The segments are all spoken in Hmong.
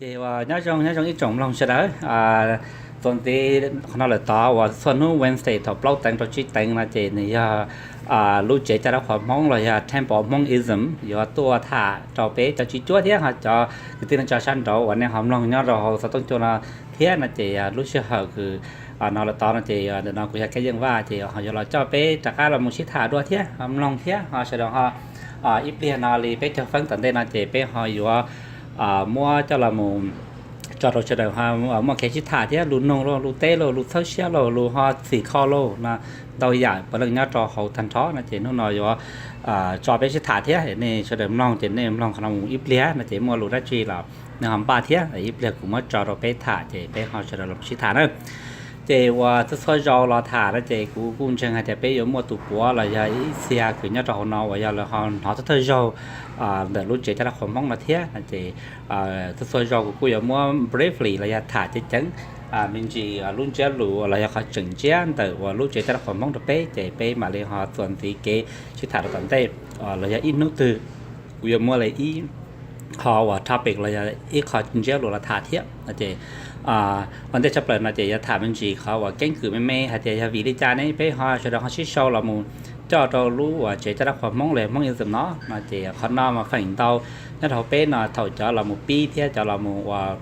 Ces uas nyob zoo, nyob zoo ib tsoom mloog sawv daws. Txuas ntxiv qhov no lawm tod uas txhua hnub Wednesday thaum plaub teev rau tsib teev no ces nws yog lub tsev caj dab qhuas Hmoob los yog Temple Hmoonism yuav tuaj tham rau peb cov tswv cuab thiab ho cov kwv tij neej tsa sab nraud uas nej ho mloog nyob rau hauv xov tooj cua no thiab no ces lub sij hawm kws no lawm tod no ces ntawm no kuv yog Kab Yeej Vaj ces ho yuav los coj peb rov qab los mus sib tham dua thiab ho mloog thiab ho sawv daws ho ib pliag no li peb caug feeb tom ntej no ces peb ho yuav muab coj los mus tso rau sawv daws ho muaj kev sib tham thiab lus noog lauj, lus teb lauj, lus txhawb siab lauj, lus ho txhim kho lauj no ntau yam puav leej nyob rau hauv tag nrho no ces hnub no yuav tso peb sib tham thiab nej sawv daws mloog ces nej mloog qhov no mus ib pliag no ces muaj lus dab tsi los nej ho npaj thiab ib pliag kuv muab tso rau peb tham ces peb ho sawv daws los sib tham na. Ces uas txhua txhua zaus los tham no ces kuv kuj ntseeg hais tias peb yuav muaj tus puav los yog ib txhia kws nyob rau hauv no uas yog lawv ho hnov thawj thawj zaug ntawm lub tsev caj dab qhuas Hmoob no thiab no ces txhua txhua zaus kuv kuj yuav muab briefly los yog tham ceev ceev me ntsis lub ntsiab lus los yog qhov tseem ntsiab ntawm uas lub tsev caj dab qhuas Hmoob rau peb ces peb mam li ho txuas ntxiv kev sib tham rau tom ntej los yog ib hnub twg kuv yuav muab li ib qho uas topic los yog ib qho ntsiab lus los tham thiab no ces ua ntej tshaj plaws no ces yuav tham me ntsis qhov uas keeb kwm me me hais tias yog vim li cas ne peb ho sawv daws ho sib sau los mus coj rau lub uas tsev caj dab qhuas Hmoob li Hmoonism no no ces qhov no mas feem ntau nyob rau hauv peb no thaum cov los mus pib thiab cov los mus uas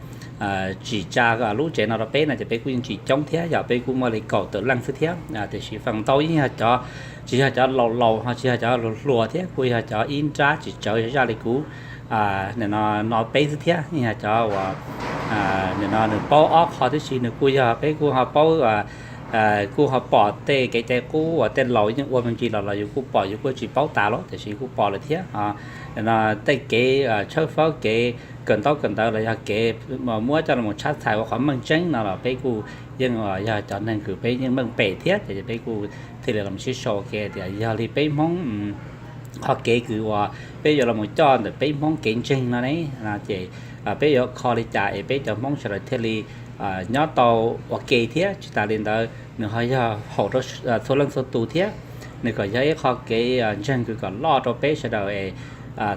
tsim tsa lub tsev no rau peb no ces peb kuj yeej tsis coob thiab, yog peb kuj muaj li kaum tawm leej xwb thiab. Tiam sis feem ntau yeej yog cov, tsis yog cov laus laus ho tsis yog cov hluas hluas thiab, kuj yog cov ib nrab tsis tsawv zaj li kuv nim no no peb xwb thiab. Yeej yog cov uas nim no nws paub ob qho tib si, nws kuj yog peb kuj ho paub, kuj ho pom tej kev cai qub uas tej laus yeej ua me ntsis los los yus kuj pom, yus kuj tsis paub tas los tiam sis kuj pom lawm thiab. Nim no tej kev tshawb fawb, kev kawm ntaub kawm ntawv los yog kev muab coj los tshab txhais ua qhov meej tseeb no los peb kuj yeej yog cov neeg kws peb yeej meej pem thiab ces peb kuj thiaj li los sib sau ua ke tias yog li peb Hmoob qhov kev kws uas peb yuav los coj ntawm peb Hmoob kev ntseeg no ne ces peb yuav kho li cas es peb cov Hmoob sawv daws thiaj li nyob tau ua ke thiab. Tsis tas li ntawd nws ho yog haum rau txhua leej txhua tus thiab, nws kom yog ib qho kev ntseeg kws kom loj rau peb sawv daws es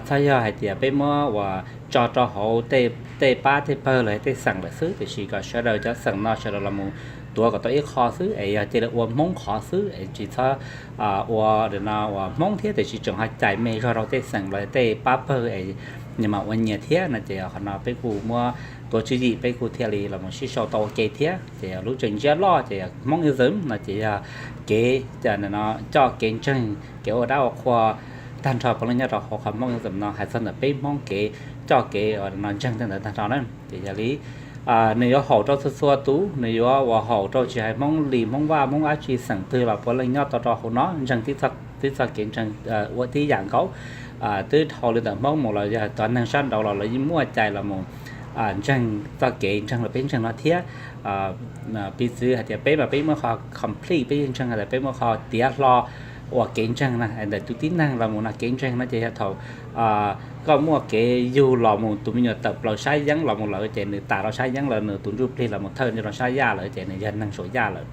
txhob yog hais tias peb muab uas tso rau hauv tej pab tej pawg los tej xeem lawm xwb, tiam sis kom sawv daws cov xeem no sawv daws los mus tuav kom tau ib qho xwb es yog cia li ua Hmoob qhov xwb es tsis txhob ua no uas Hmoob thiab tiam sis tseem ho cais me zog rau tej xeem los tej pab pawg es nyias mam ua nyias thiab no ces qhov no peb kuj muab tuav tswv yim peb kuj thiaj li los sib sau tau ua ke thiab. Ces lub tsev ntsiab loj ces Hmoonism no ces yog kev coj kev ntseeg, kev ua dab ua qhua tag nrho puav leej nyob rau hauv qhov Hmoonism no hais txog ntawm peb Hmoob kev coj kev ua no ntseeg tej ntawd tag nrho na. Ces yog li nws yuav haum rau txhua txhua tus, nws yuav uas haum rau tsis hais Hmoob Lis, Hmoob Vaj, Hmoob dab tsi xeem twg los puav leej nyob tau rau hauv no ntseeg tib txoj kev ntseeg ua tib yam nkaus. Twb dhau li ntawm Hmoob mus los yog cov neeg sab nraud los lawv yeej muaj cai los mus ntseeg txoj kev ntseeg los peb ntseeg no thiab. Piv txwv hais tias peb mas peb muaj qhov complete, peb yeej ntseeg hais tias peb muaj qhov tiav hlo uas kev ntseeg na ntawm tus tib neeg los mus no kev ntseeg no ces yog thaum koj muaj kev yug los mus tus me nyuam tawm plaws sab yeeb los mus lawm ces nws tas rau sab yeeb lawm, nws tus ntsuj plig los mus thawj rau sab yaj lawm ces nws yog neeg saum yaj lawm.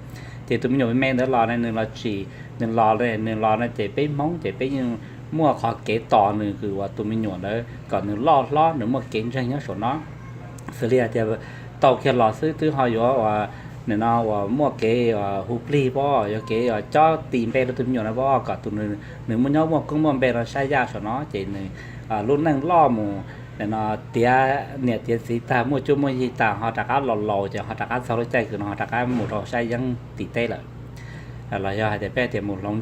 Ces tus me nyuam me me ntawd los nws los tsim, nws los, nws los no ces peb Hmoob ces peb yeej muaj qhov kev tos nws kws uas tus me nyuam ntawd kom nws loj hlob nws muaj kev ntseeg nyob saum no. Xws li hais tias tau kiag los xwb twb ho yuav uas nim no uas muaj kev hu plig pob, yog kev cob tis npe rau tus me nyuam no pob kom tus nws muaj nyob muaj koob muaj npe rau sab yaj saum no ces nws lub neej loj mus nim no tiav niam tiav txiv tag muaj cuab muaj yig tag ho rov qab los laus ces ho rov qab txog lub caij kws no ho rov qab mus rau sab yeeb tim teb lawm. Los yog hais tias peb tias mus hloov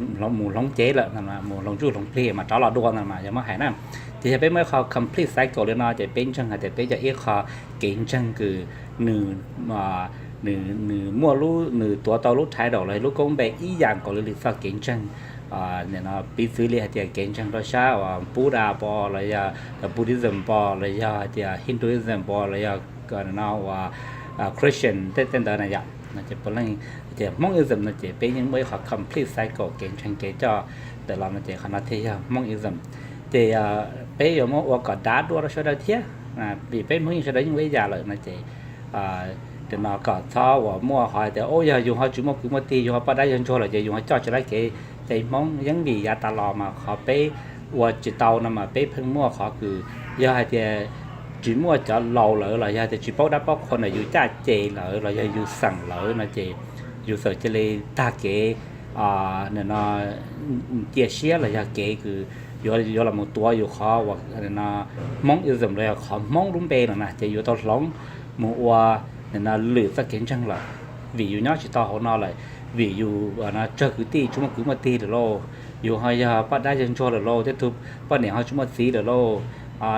cev lawm, mus hloov ntsuj hloov plig mas rov los dua no mas yog muab hais na. Ces yog peb muaj ib qho complete cycle li no ces peb ntseeg hais tias peb cov ib qho kev ntseeg kws nws, nws muaj lub, nws tuav tau lub title los lub koob npe ib yam nkaus li txoj kev ntseeg. Piv txwv li hais tias kev ntseeg rau sab uas Buddha pom los yog Buddhism pom los yog hais tias Hinduism pom los yog no uas Christian tej tej ntawd na yom. Ces puav leej tias Hmoonism no ces peb yeej muaj ib qho complete cycle kev ntseeg kev coj ntawm los no ces qhov no thiaj yog Hmoonism. Ces peb yuav muab ua kom dav dua rau sawv daws thiab, vim peb Hmoob yeej sawv daws yeej ua ib yam lawm no ces nim no kom txhob uas muaj qhov tias ub yog yus ho tsis muaj kwv muaj tij, yus ho poj dab yawg ntsuag lawm ces yus ho coj tsis laib kev cai Hmoob. Yeej vim yav tas los mas qhov peb ua tsis tau no mas peb pheej muaj qhov kws yog hais tias tsis muaj cov laus lawm los yog tias tsis paub dab paub qhua ntawm yus caj ces lawm los yog yus xeem lawm no ces yus txawm cia li tag kev, nim no cia siab los yog kev kws yuav, yuav los mus tuav yus qhov uas Hmoob ism los yog qhov Hmoob lub npe no na ces yuav tau hloov mus ua nim no lwm txoj kev ntseeg lawm. Vim yus nyob tsis tau hauv no lawm, vim yus tsawg kwv tij tsis muaj kwv muaj tij lawm lauj, yus ho yog poj dab yawg ntsuag lawm lauj, thiab tus poj niam ho tsis muaj txiv lawm lauj,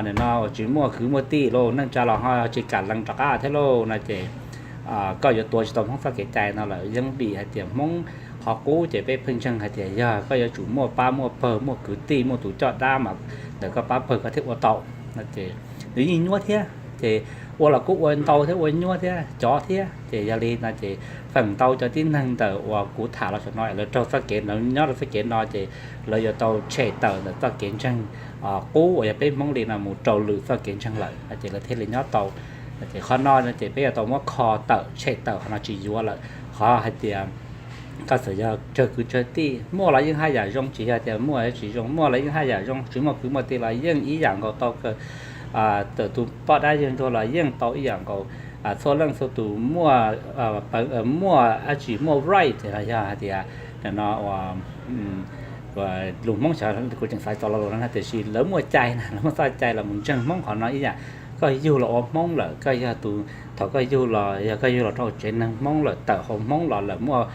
nim no uas tsis muaj kwv muaj tij lauj, neej tsa los ho tsis kam lees rov qab thiab lauj no ces koj yuav tuav tsis tau Hmoob txoj kev cai no lawm. Yeej vim hais tias Hmoob qhov qub ces peb pheej ntseeg hais tias yog koj yuav tsum muaj pab muaj pawg, muaj kwv tij, muaj tus coj dab mas ntawm koj pab pawg koj thiaj ua tau no ces nws yeej nyuaj thiab ces ua los kuj ua ntau thiab, ua nyuaj thiab cov thiab ces yog li no ces feem ntau cov tib neeg ntawm uas kuv tham los saum no lawv raug txoj kev, lawv nyob rau txoj kev no ces lawv yuav tau tshem tawm ntawm txoj kev ntseeg qub uas yog peb Hmoob li no mus rau lwm txoj kev ntseeg lawm no ces lawv thiaj li nyob tau. Ces qhov no no ces peb yuav tau muab kho tawm tshem tawm, qhov no tsis yuav lawm. Qhov hais tias koj txawm yog tsawg kwv tsawg tij, muaj los yeej haj yam zoo, tsis yog tias muaj tsis zoo, muaj los yeej haj yam zoo, tsis muaj kwv muaj tij los yeej ib yam nkaus tau kawg. Txawm tus poj dab yawg ntsuag los yeej tau ib yam nkaus. Txhua leej txhua tus muaj, muaj dab tsi, muaj right los yog hais tias no uas lus Hmoob xyov kuv tseem xav txog lo lus no tiam sis lawv muaj cai na, lawv muaj txoj cai los mus ntseeg Hmoob qhov no ib yam. Koj yug los ua Hmoob lawm, koj yog tus, thaum koj yug los yog koj yug los rau tsev neeg Hmoob lawm, tawm hauv Hmoob los lawm, muaj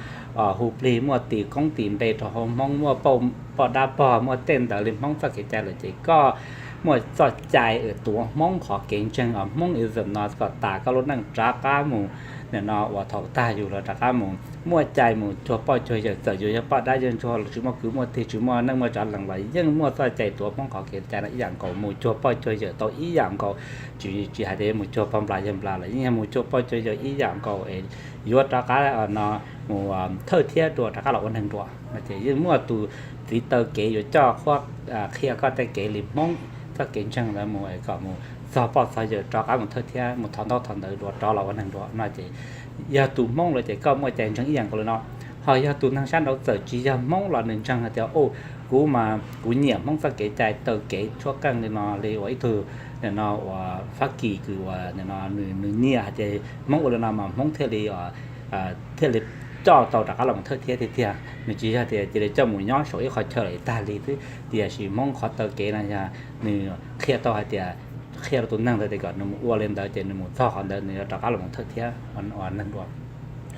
hu plig, muaj tis koob tis npe rau hauv Hmoob, muaj poj dab pog, muaj tej ntawd li Hmoob txoj kev cai lawm ces koj muaj txoj cai tuav Hmoob qhov kev ntseeg Hmoob ism no kom tas koj lub neej rov qab mus nim no uas thaum tag yus los rov qab mus muaj cai mus cuag poj cuag yawm. Txawm yus yog poj dab yawg ntsuag los tsis muaj kwv muaj tij, tsis muaj neej muaj tsav lees los yeej muaj txoj cai tuav Hmoob qhov kev cai no ib yam nkaus, mus cuag poj cuag yawm tau ib yam nkaus. Tsis, tsis hais tias mus cuag pog nplas yawg nplas lawm, yeej yog mus cuag poj cuag yawm ib yam nkaus es yuav rov qab no mus thawj thiab dua, rov qab los ua neeg dua no ces yeej muaj tus txiv taw kev yuav coj qhia koj tej kev li Hmoob txoj kev ntseeg ntawd mus es kom mus txog poj txog yawm rov qab mus thawj thiab mus thov ntaub thov ntawv dua rov los ua neeg dua no ces yog tus Hmoob lawm ces koj muaj cai ntseeg ib yam nkaus li no. Ho yog tus neeg sab nraud txawm tsis yog Hmoob los nws ntseeg hais tias, u, kuv mas kuv nyiam Hmoob txoj kev cai taw kev tshuab qeej li no li uas ib tug nim no uas Fab Kis kws uas nim no nws nyiam hais tias Hmoob ua li no mas Hmoob thiaj li thiaj li coj tau rov qab los mus thawj thiab tiag tiag. Nws tsis yog tias cia li coj mus nyob saum ib qhov chaw lawm tag li xwb. Tiam sis Hmoob qhov taw kev no yog nws qhia tau hais tias, qhia rau tus neeg ntawd tias kom nws mus ua li ntawd ces nws mus txog qhov ntawd nws yuav rov qab los mus thawj thiab ua neeg dua.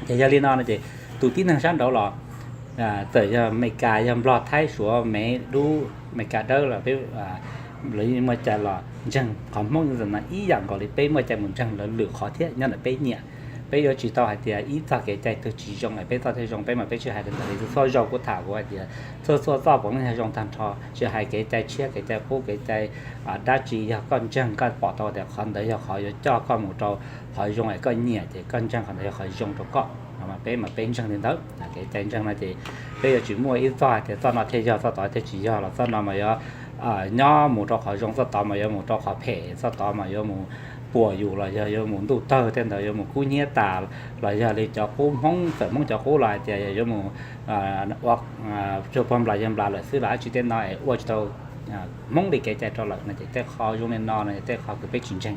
Ces yog li no no ces tus tib neeg sab nraud los txawm yog Meskas, yog Nplog, Thaib, Suav, Mev, Dub, Meskas Dawb los peb lawv yeej muaj cai los ntseeg qhov Hmoob ism no ib yam nkaus li peb muaj cai mus ntseeg lawv lwm qhov thiab nyob ntawm peb nyiam. Peb yuav tsis tau hais tias ib txoj kev cai twg tsis zoo es peb txoj thiaj zoo, peb mas peb tsis hais li ntawd li. Txhua txhua zaus kuv tham kuv hais tias txhua txhua txoj puav leej yog zoo tag nrho, tsis hais kev cai tshiab kev cai qub kev cai dab tsi, yog koj ntseeg koj pom tau tias qhov ntawd yog qhov yuav coj koj mus rau qhov zoo es koj nyiam ces koj ntseeg qhov ntawd yog qhov zoo rau koj no mas peb mas peb ntseeg li ntawd. Kev cai ntseeg no ces peb yuav tsis muaj ib txoj hais tias txoj no thiaj yog txoj tod thiaj tsis yog los txoj no mas yuav nyob mus rau qhov zoo, txoj tod mas yuav mus rau qhov phem, txoj tod mas yuav mus puas yus los yog yuav mus ntuj tawg tej ntawd, yuav mus kub hnyiab tas los yog li cov qub Hmoob, txawm Hmoob cov qub los hais tias yuav mus ua cuag pog nplas yawg nplas lawm xwb los dab tsi tej no es ua tsis tau Hmoob li kev cai rau lawm no ces tej qho zoo li no no tej qho kws peb tsis ntseeg.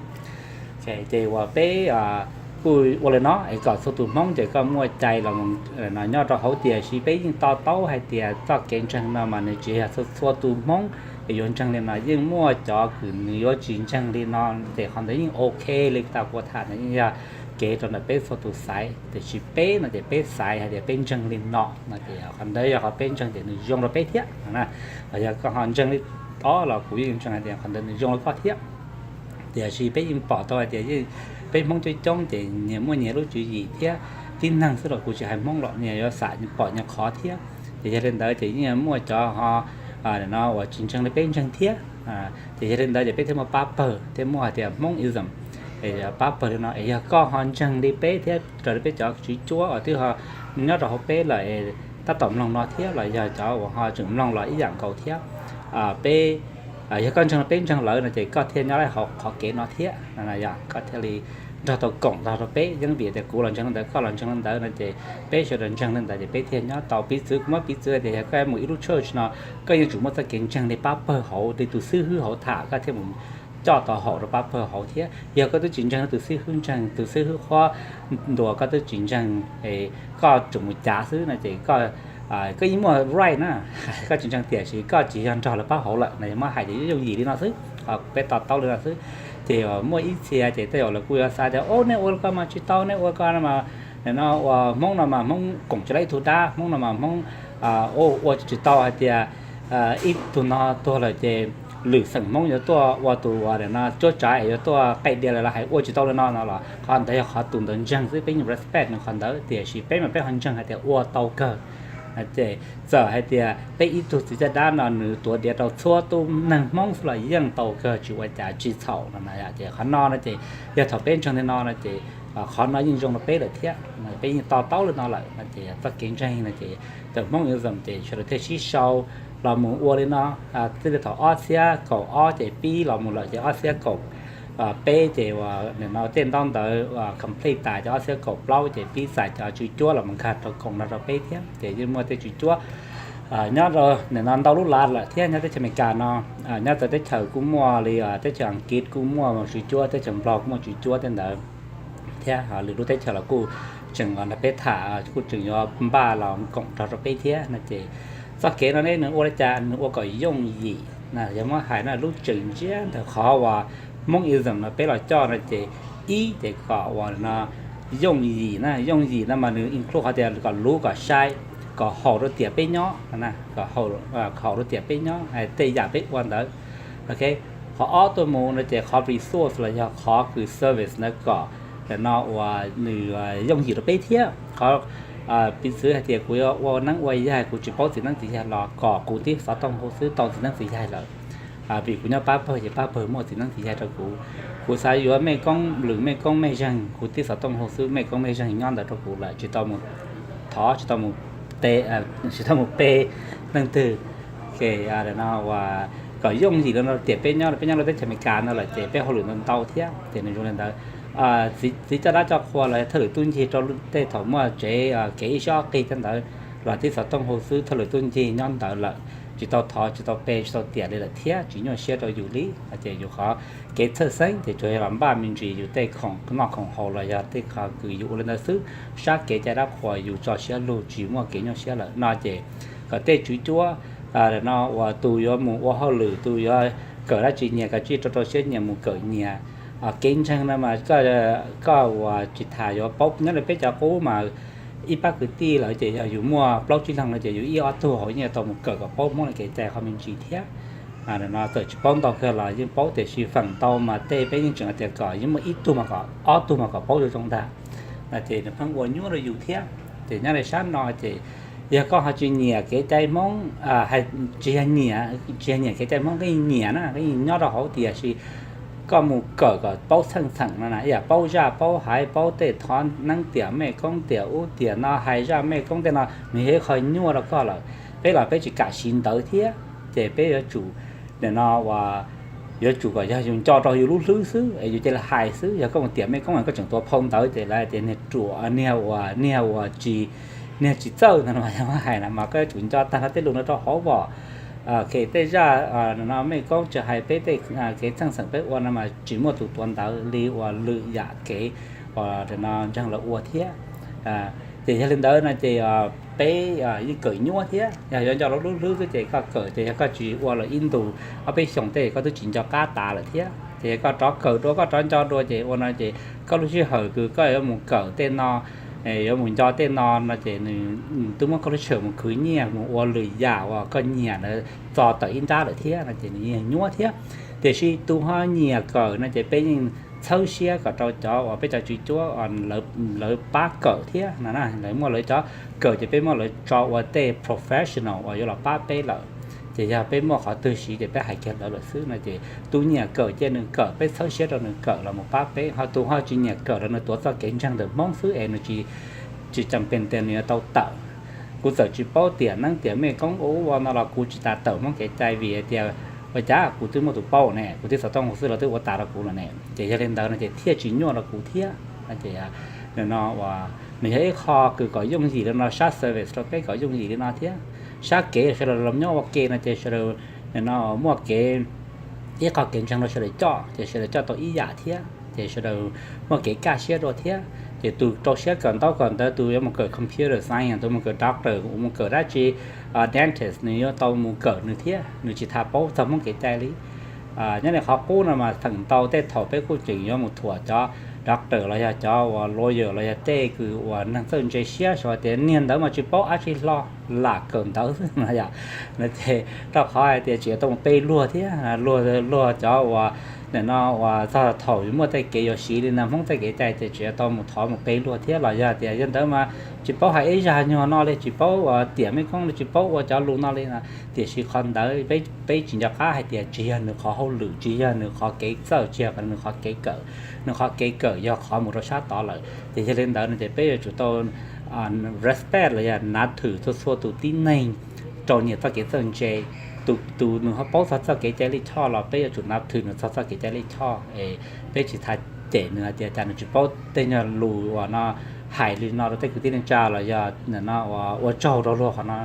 Ces uas peb kuj ua li no es kom txhua tus Hmoob ces koj muaj cai los no nyob rau hauv. Tiam sis peb yeej to taub hais tias txoj kev ntseeg no mas nws tsis yog txhua txhua tus Hmoob es yuav ntseeg li no, yeej muaj cov kws nws yuav tsis ntseeg li no. Ces qhov ntawd yeej ok li tas kuv tham no yeej yog kev rau ntawm peb txhua tus xaiv. Tiam sis peb no ces peb xaiv hais tias peb ntseeg li no no ces qhov ntawd yog qhov peb ntseeg ces nws zoo rau peb thiab. Los yog koj ho ntseeg li ob los kuv yeej ntseeg hais tias qhov ntawd nws zoo rau koj thiab. Tiam sis peb yeej pom tau hais tias yeej peb Hmoob coob coob ces nyias muaj nyias lub tswv yim thiab tib neeg xwb los kuv tsis hais Hmoob los nyias yuav xam pom nyias qhov thiab. Ces yog li ntawd ces yeej muaj cov ho no uas tsis ntseeg li peb ntseeg thiab. Ces yog li ntawd ces peb thiaj muaj pab pawg, thiaj muaj hais tias Hmoob ism. Es pab pawg li no es yog koj ho ntseeg li peb thiab raws li peb cov tswv cuab uas twb ho nyob rau hauv peb lawm es tab tom mloog no thiab los yog cov uas ho tseem mloog los ib yam nkaus thiab. Peb, yog koj ntseeg li peb ntseeg lawm no ces koj thiaj nyob hauv qhov kev no thiab, yog koj thiaj li nrog tau koom nrog rau peb. Yeej vim tias kuv los ntseeg li ntawd, koj los ntseeg li ntawd no ces peb sawv daws ntseeg li ntawd ces peb thiaj nyob tau. Piv txwv, kuv muab piv txwv tias yog koj mus ib lub church no, koj yeej tsum muaj txoj kev ntseeg li pab pawg hauv, li tus xib hwb hauv tham koj thiaj mus coj tau haum rau pab pawg hauv thiab. Yog koj twb tsis ntseeg tus xib hwb ntseeg, tus xib hwb qhuab ntuas koj twb tsis ntseeg, koj tsuas mus cav xwb no ces koj, koj yeej muaj right na, koj tsis ntseeg tiam sis koj tsis yog nrog lawv pab hauv lawm no, yog muab hais ces yooj yim li no xwb. Peb to taub li no xwb. Ces muaj ib txhia ces tej zaum lawv kuj yuav xav tias, o, nej ua ko mas tsis tau, nej ua ko no mas, no ua Hmoob no mas Hmoob koom tsis tau ib tug dab, Hmoob no mas Hmoob ua tsis tau, hais tias ib tug no tuag lawm ces lwm xeem Hmoob yuav tuaj ua tus uas no cuab tsav es yuav tuaj qaij dia lawm los hais ua tsis tau li no no los qhov ntawd yog qhov tus ntawd ntseeg xwb, peb yeej respect nws qhov ntawd. Tiam sis peb mas peb ho ntseeg hais tias ua tau kawg. Ces txawm hais tias peb ib tug txiv caj dab no nws tuav diav rau txhua tus neeg Hmoob xwb los yeej tau kawg, tsis ua cas tsis txhaum no na. Ces qhov no no ces yog thaum peb ntseeg li no no ces qhov no yeej zoo rau peb lawm thiab. Peb yeej to taub li no lawm no ces txoj kev ntseeg no ces cov Hmoob ib zom ces sawv daws thiaj sib sau los mus ua li no. Twb li thaum ob txhiab kaum ob ces pib los mus lawm ces ob txhiab kaum peb ces nim no tej ntaub ntawv complete tas ces ob txhiab kaum plaub ces pib txais cov tswv cuab los mus nkag rau koom nrog rau peb thiab. Ces yeej muaj tej tswv cuab nyob rau nim no ntau lub lav lawm thiab, nyob teb chaws Amelikas no, nyob txawv teb chaws kuj muaj li teb chaws Askiv kuj muaj tswv cuab, teb chaws Nplog kuj muaj tswv cuab tej ntawd thiab. Lwm lub teb chaws los kuj tseem, nrog peb tham, kuj tseem yuav npaj los koom nrog rau peb thiab no ces txoj kev no ne nws ua li cas nws ua kom yooj yim. Yog muab hais no lub tseem ntsiab ntawm qhov uas Hmoob ism no peb los coj no ces ib ces kom uas no yooj yim na, yooj yim no mas nws include qhov tias kom luv kom sai, kom haum rau tiam peb nyob, kom haum rau tiam peb nyob tej yam peb ua ntawd. Qhov ob tuaj mus no ces qhov resource los yog qhov kws service ntawd kom no uas nws yooj yim rau peb thiab. Qhov piv txwv hais tias kuv yuav ua neeb ua yaig kuv tsis paub txiv neeb txiv yaig los kom kuv tib xov tooj hu xwb tau txiv neeb txiv yaig lawm. Vim kuv nyob pab pawg ces pab pawg muaj txiv neeb txiv yaig rau kuv. Kuv xav yuav mej koob lwm mej koob mej zeeg kuv tib xov tooj hu xwb mej koob mej zeeg nyob ntawd rau kuv lawm, tsis tau mus thov, tsis tau mus pe leej twg. Ces no uas kom yooj yim rau tiam peb nyob, peb nyob lub teb chaws Amelikas no lawm ces peb hauj lwm ntau ntau thiab ces nws zoo li ntawd. Txiv coj dab coj qhua los thawj lwm tub ncig rau tej thaum muaj tsev kev ib sab ob qig tej ntawd los tib xov tooj hu xwb thawj lwm tub ncig nyob ntawd lawm, tsis tau thov tsis tau pe tsis tau tiam li lawm thiab tsis nyuaj siab rau yus li. Ces yus qhov kev txhawj xeeb ces tsuas yog los npaj me ntsis yus tej khoom noj khoom haus los yog tej qhov kws yus ua li ntawd xwb. Sab kev cai dab qhuas yus tso siab lug tsis muaj kev nyuaj siab lawm no ces kom tej tswv cuab no uas tus yuav mus ua hauj lwm tus yuav kawm dab tsi nyias kav tsij rau rau siab nyias mus kawm nyias. Kev ntseeg no mas koj uas tsis tas yuav paub, nyob li peb cov qub mas ib pab kwv tij lawm ces yog yus muaj plaub tsib leeg no ces yus ib ob tug hauv yeej tau mus kawm kom paub Hmoob li kev cai qhov me ntsis thiab. No txawm tsis paub ntau kawg los yeej paub tiam sis feem ntau mas tej peb yeej tseem hais tias kom yeej muaj ib tug mas kom ob tug mas kom paub zoo zoo ntag. No ces nws pheej ua nyuaj rau yus thiab. Ces nyob li sab no ces yog koj ho tsis nyiam kev cai Hmoob, tsis yog nyiam, tsis yog nyiam kev cai Hmoob, koj yeej nyiam na, koj yeej nyob rau hauv tiam sis koj mus kawm kom paub txheej txheem no na, ib yam paub zaj paub haiv, paub tej thov neeb tiam mej koob tiam ub tiam no, hais zaj mej koob tej no nws yog ib qho nyuaj rau koj lawm. Peb los peb tsis kam siv ntawv thiab ces peb yuav tsum, nim no uas yuav tsum kom yog yus nco rau yus lub hlwb xwb es yus cia li hais xwb. Yog koj mus tiam mej koob koj tseem tuav phau ntawv ces lawv tias niag ruam, niag uas, niag uas tsis, niag tsis txawj no mas yog muab hais na mas koj yuav tsum nco tag nrho tej lus no rau hauv os. Kev tej zaj no mej koob tsis hais peb tej kev txheej txheem peb ua no mas tsis muaj tus tuav ntawv li uas lwm yam kev uas no ntseeg lawv ua thiab. Ces yog li ntawd no ces peb yeej kawm nyuaj thiab, yog yuav nco lub hlwb xwb ces koj kawm ces yog koj tsis ua los ib ntus ob peb xyoos tej koj twb tsis nco qab tas lawm thiab. Ces yog koj rov kawm dua koj rov nco dua ces ua no ces koj lub sij hawm kws koj yuav mus kawm tej no, yuav mus nco tej no no ces nws twb muab koj lub sij hawm mus khwv nyiaj mus ua lwm yam uas koj nyiam ntawd txog tawm ib nrab lawm thiab no ces nws yeej nyuaj thiab. Tiam sis tus ho nyiam kawm no ces peb yeej txhawb siab kom rau cov uas peb cov tswv cuab lawv pab kawm thiab no, lawv muaj lawv cov kawm ces peb muab lawv tso ua tej professional uas yuav los pab peb lawm. Ces yog peb muaj qhov twg siv ces peb hais kiag lawv lawm xwb no ces tus nyiam kawm cia nws kawm, peb txhawb siab rau nws kawm los mus pab peb, ho tus ho tsis nyiam kawm los nws tuav txoj kev ntseeg ntawm Hmoob xwb es nws tsis, tsis cam pes tias nws yuav tau tawm. Kuv txawm tsis paub tiam neeb tiam mej koob ua ua no los kuv tsis tas tawm Hmoob kev cai vim hais tias ua cas kuv twb muaj tus paub ne, kuv twb xov tooj hu xwb los twb ua tas rau kuv lawm ne. Ces yog li ntawd no ces thiaj tsis nyuaj rau kuv thiab. Ces no uas nws yog ib qho kws kom yooj yim li no, sab service rau peb kom yooj yim li no thiab. Sab kev sawv daws los nyob ua ke no ces sawv daws no muaj kev ib qho kev ntseeg rau sawv daws coj ces sawv daws coj tau ib yam thiab ces sawv daws muaj kev kaj siab dua thiab. Ces tus rau siab kawm ntaub kawm ntawv, tus yuav mus kawm computer science, tus mus kawm doctor, mus kawm dab tsi, dentist, nws yuav tau mus kawm nws thiab, nws tsis tas paub txog Hmoob kev cai li. Nyob li qhov qub no mas feem ntau tej thaum peb kuj tseem yuav mus thuam cov doctor los yog cov uas lawyer los yog tej kws uas neeg txawj ntse siab xyov tias niag ntawd mas tsis paub dab tsi hlo, lam kawm ntawv xwb no yom. No ces rau qhov hais tias tseem yuav tau mus pe luag thiab, luag, luag cov uas nim no uas txog thaum muaj tej kev yuav siv li no Hmoob txoj kev cai ces tseem yuav tau mus thov mus pe luag thiab los yog tias yog ntawd mas tsis paub hais ib zaj nyuag no li, tsis paub uas tiam mej koob li, tsis paub ua cov lus no li no. Tiam sis qhov ntawd peb tsis nco qab hais tias tsis yog nws qhov hauj lwm, tsis yog nws qhov kev txawj, tsis yog nws qhov kev kawm, nws qhov kev kawm yog qhov mus rau sab tod lawm. Ces yog li ntawd no ces peb yuav tsum tau respect los yog nav thwm txhua txhua tus tib neeg rau nyias txoj kev txawj ntse. Tus, tus nws ho paub txog txoj kev cai lij choj los peb yuav tsum nav thwm nws txog txoj kev cai lij choj es peb tsis tas cem nws hais tias cas nws tsis paub tej nyuag lus uas no hais li no rau tej kwv tij neej tsa los yog no ua tsaug rau luag qhov no.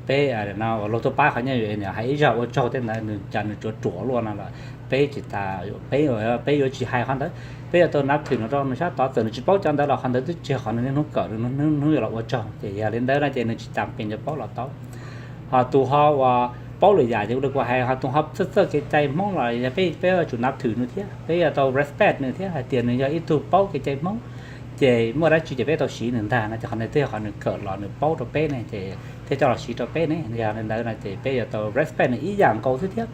Peb no ua luag tuaj pab qhov nyob hais ib zaj ua tsaug tej ntawd nws cas nws tsuav ruam luaj no los peb tsis tas, peb, peb yuav tsis hais qhov ntawd. Peb yuav tau nav thwm nws rau nws sab tod, txawm nws tsis paub cov ntawd los qhov ntawd twb tsis yog qhov nws niaj hnub kawm, nws niaj hnub yuav los ua tsaug ces yog li ntawd no ces nws tsis tas pes yuav paub los tau. Ho tus ho uas paub lwm yam ces ua li kuv hais, ho tus ho txawj txawj kev cai Hmoob los peb yuav tsum nav thwm nws thiab, peb yuav tau respect nws thiab hais tias nws yog ib tug paub kev cai Hmoob. Ces muaj dab tsi ces peb tau siv nws ntag no ces qhov ntawd twb yog qhov nws kawm los nws paub rau peb ne ces thiaj coj los siv rau peb ne. Yog li ntawd no ces peb yuav tau respect nws ib yam nkaus xwb thiab.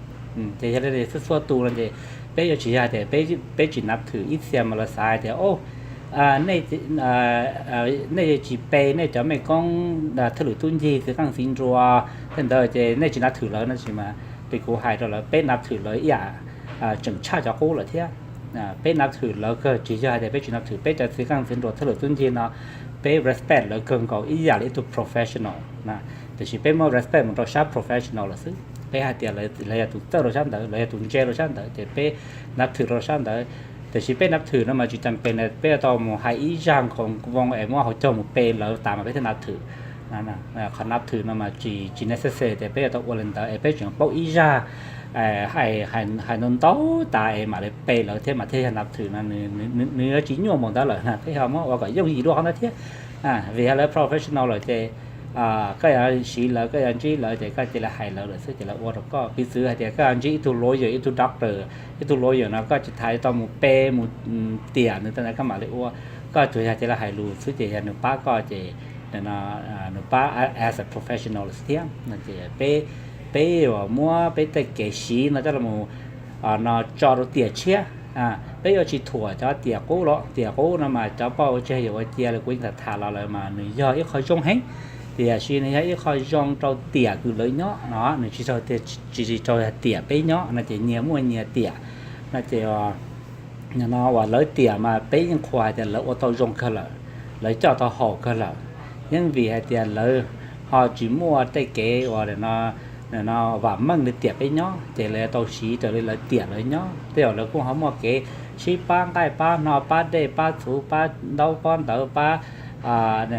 Ces yog li txhua txhua tus no ces peb yuav tsis yog tias peb tsis nav thwm ib txhia mas lawv xav hais tias nej, nej tsis pe nej cov mej koob thwj lwm tub ncig txiv qeej txiv nruas tej ntawd ces nej tsis nav thwm lawv no tsis mas. Peb, kuv hais rau lawv, peb nav thwm lawv ib yam tseem tshaj cov qub lawm thiab. Peb nav thwm lawv kawg, tsis yog hais tias peb tsis nav thwm peb cov txiv qeej txiv nruas thwj lwm tub ncig no, peb respect lawv kawg nkaus ib yam li ib tug professional. Tiam sis peb muab respect mus rau sab professional lawm xwb, peb hais tias lawv yog tus txawj rau sab ntawd, lawv yog tus ntse rau sab ntawd ces peb nav thwm rau sab ntawd. Tiam sis peb nav thwm no mas tsis tas pes peb yuav tau mus hais ib zaj nkaus voo es muab hauv caug mus pe lawv tas mas peb thiaj nav thwm. Qhov nav thwm no mas tsis necessary tias peb yuav tau ua li ntawd es peb tseem paub ib zaj hais ntau ntau tas es mam li pe lawv thiab mas thiaj yog nav thwm no, nws yuav tsis nyuaj npaum ntawd lawm na, peb ho muab ua kom yooj yim dua qhov ntawd thiab. Vim yog lawv professional lawm ces koj yuav siv lawv, koj yuav ntsib lawv ces koj cia li hais lawv lawm xwb ces lawv ua rau koj. Piv txwv hais tias koj yuav ntsib ib tug lawyer, ib tug doctor, ib tug lawyer no koj tsis tas yuav tau mus pe mus tiam nws tej ntawd koj mam li ua. Koj tsuas yog cia li hais lus xwb ces yog nws pab koj ces nws pab as a professional lawm xwb thiab. Peb, peb yuav muab peb tej kev siv no coj los no tso rau tiam tshiab. Peb yuav tsis thuam cov tiam qub los, tiam qub no mas cov poj ua tseg yawm ua cia li kuv yeej tham tham los lawm mas nws yog ib qho zoo heev. Tiam sis nws yog ib qho zoo rau tiam kws lawv nyob no, nws tsis raug tias, tsis, tsis raug tiam peb nyob no ces nyias muaj nyias tiam no ces no uas lawv tiam mas peb yeej qhuas hais tias lawv ua tau zoo kawg lawm, lawv coj tau haum kawg lawm. Yeej vim hais tias lawv ho tsis muaj tej kev uas no vam meej li tiam peb nyob ces lawv tau siv raws li lawv tiam lawv nyob. Tej zaum lawv kuj ho muaj kev sib pab nqaij pab hno, pab dej pab txhuv, pab ntaub pab ntawv, pab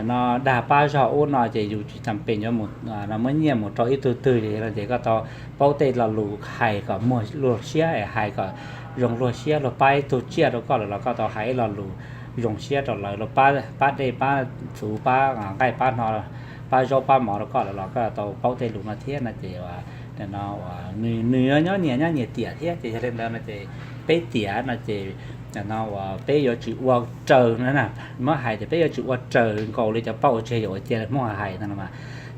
no dag pab zog ub no ces yus tsis tas pes yuav mus muab nyiaj mus rau ib tug twg li no ces koj tau paub tej lo lus hais kom muag luag siab es hais kom zoo luag siab. Luag pab ib tug tsiaj rau koj lawm los koj tau hais ib lo lus zoo siab rau lawv. Luag pab dej pab txhuv pab nqaij pab hno, pab zaub pab mov rau koj lawm los koj tau paub tej lus no thiab no ces no nws nyob nyias nyob nyias tiam thiab ces yog li ntawd no ces peb tiam no ces no uas peb yuav tsis ua raws no na. Muab hais tias peb yuav tsis ua raws nkaus li cov poj ua tseg yawm ua cia li Hmoob hais no mas,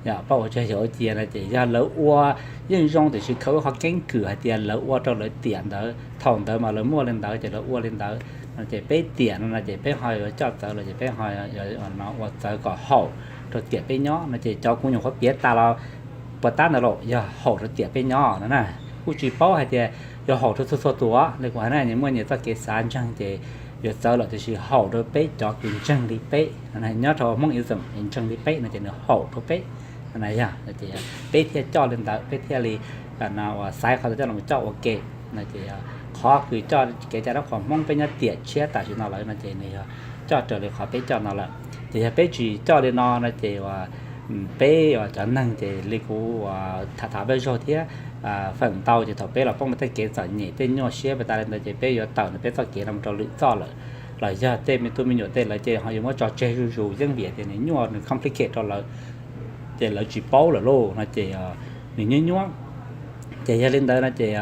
yog poj ua tseg yawm ua cia no ces yog lawv ua yeej zoo tiam sis khaws ib qho keeb kwm hais tias lawv ua rau lawv tiam ntawd thaum ntawd mas lawv muaj li ntawd ces lawv ua li ntawd no ces peb tiam no no ces peb ho yuav coj txawv los ces peb ho ua txawv kom haum rau tiam peb nyob no ces cov kuv nyuam qhuav piav tas los puas tab ntawd los yog haum rau tiam peb nyob no na. Kuj tsis paub hais tias yuav haum rau txhua txhua tus li kuv hais na, nyias muaj nyias txoj kev xav ntseeg ces yuav txawv lawm tiam sis haum rau peb cov kws ntseeg li peb nyob rau Hmoob ism ntseeg li peb no ces nws haum rau peb no yog peb thiaj coj li ntawd, peb thiaj li no uas xaiv qhov ntawd coj los coj ua ke no ces qhov kws coj kev cai dab qhuas Hmoob peb nyob tiam tshiab tam sim no lawm no ces nws yog coj raws li qhov peb coj no lawm. Ces yog peb tsis coj li no no ces uas peb cov neeg ces li kuv tham tham peb zaug thiab, feem ntau ces thaum peb los poob tej kev txom nyem tej nyuaj siab pes tas li ntawd ces peb yuav tawm ntawm peb txoj kev no mus rau lwm txoj lawm, los yog tej me tub me nyuam tej lawv ces ho yuav muab tso tseg zuj zus yeej vim tias nws nyuaj nws complicate rau lawv, ces lawv tsis paub lawm lauj no ces nws nyuaj nyuaj. Ces yog li ntawd no ces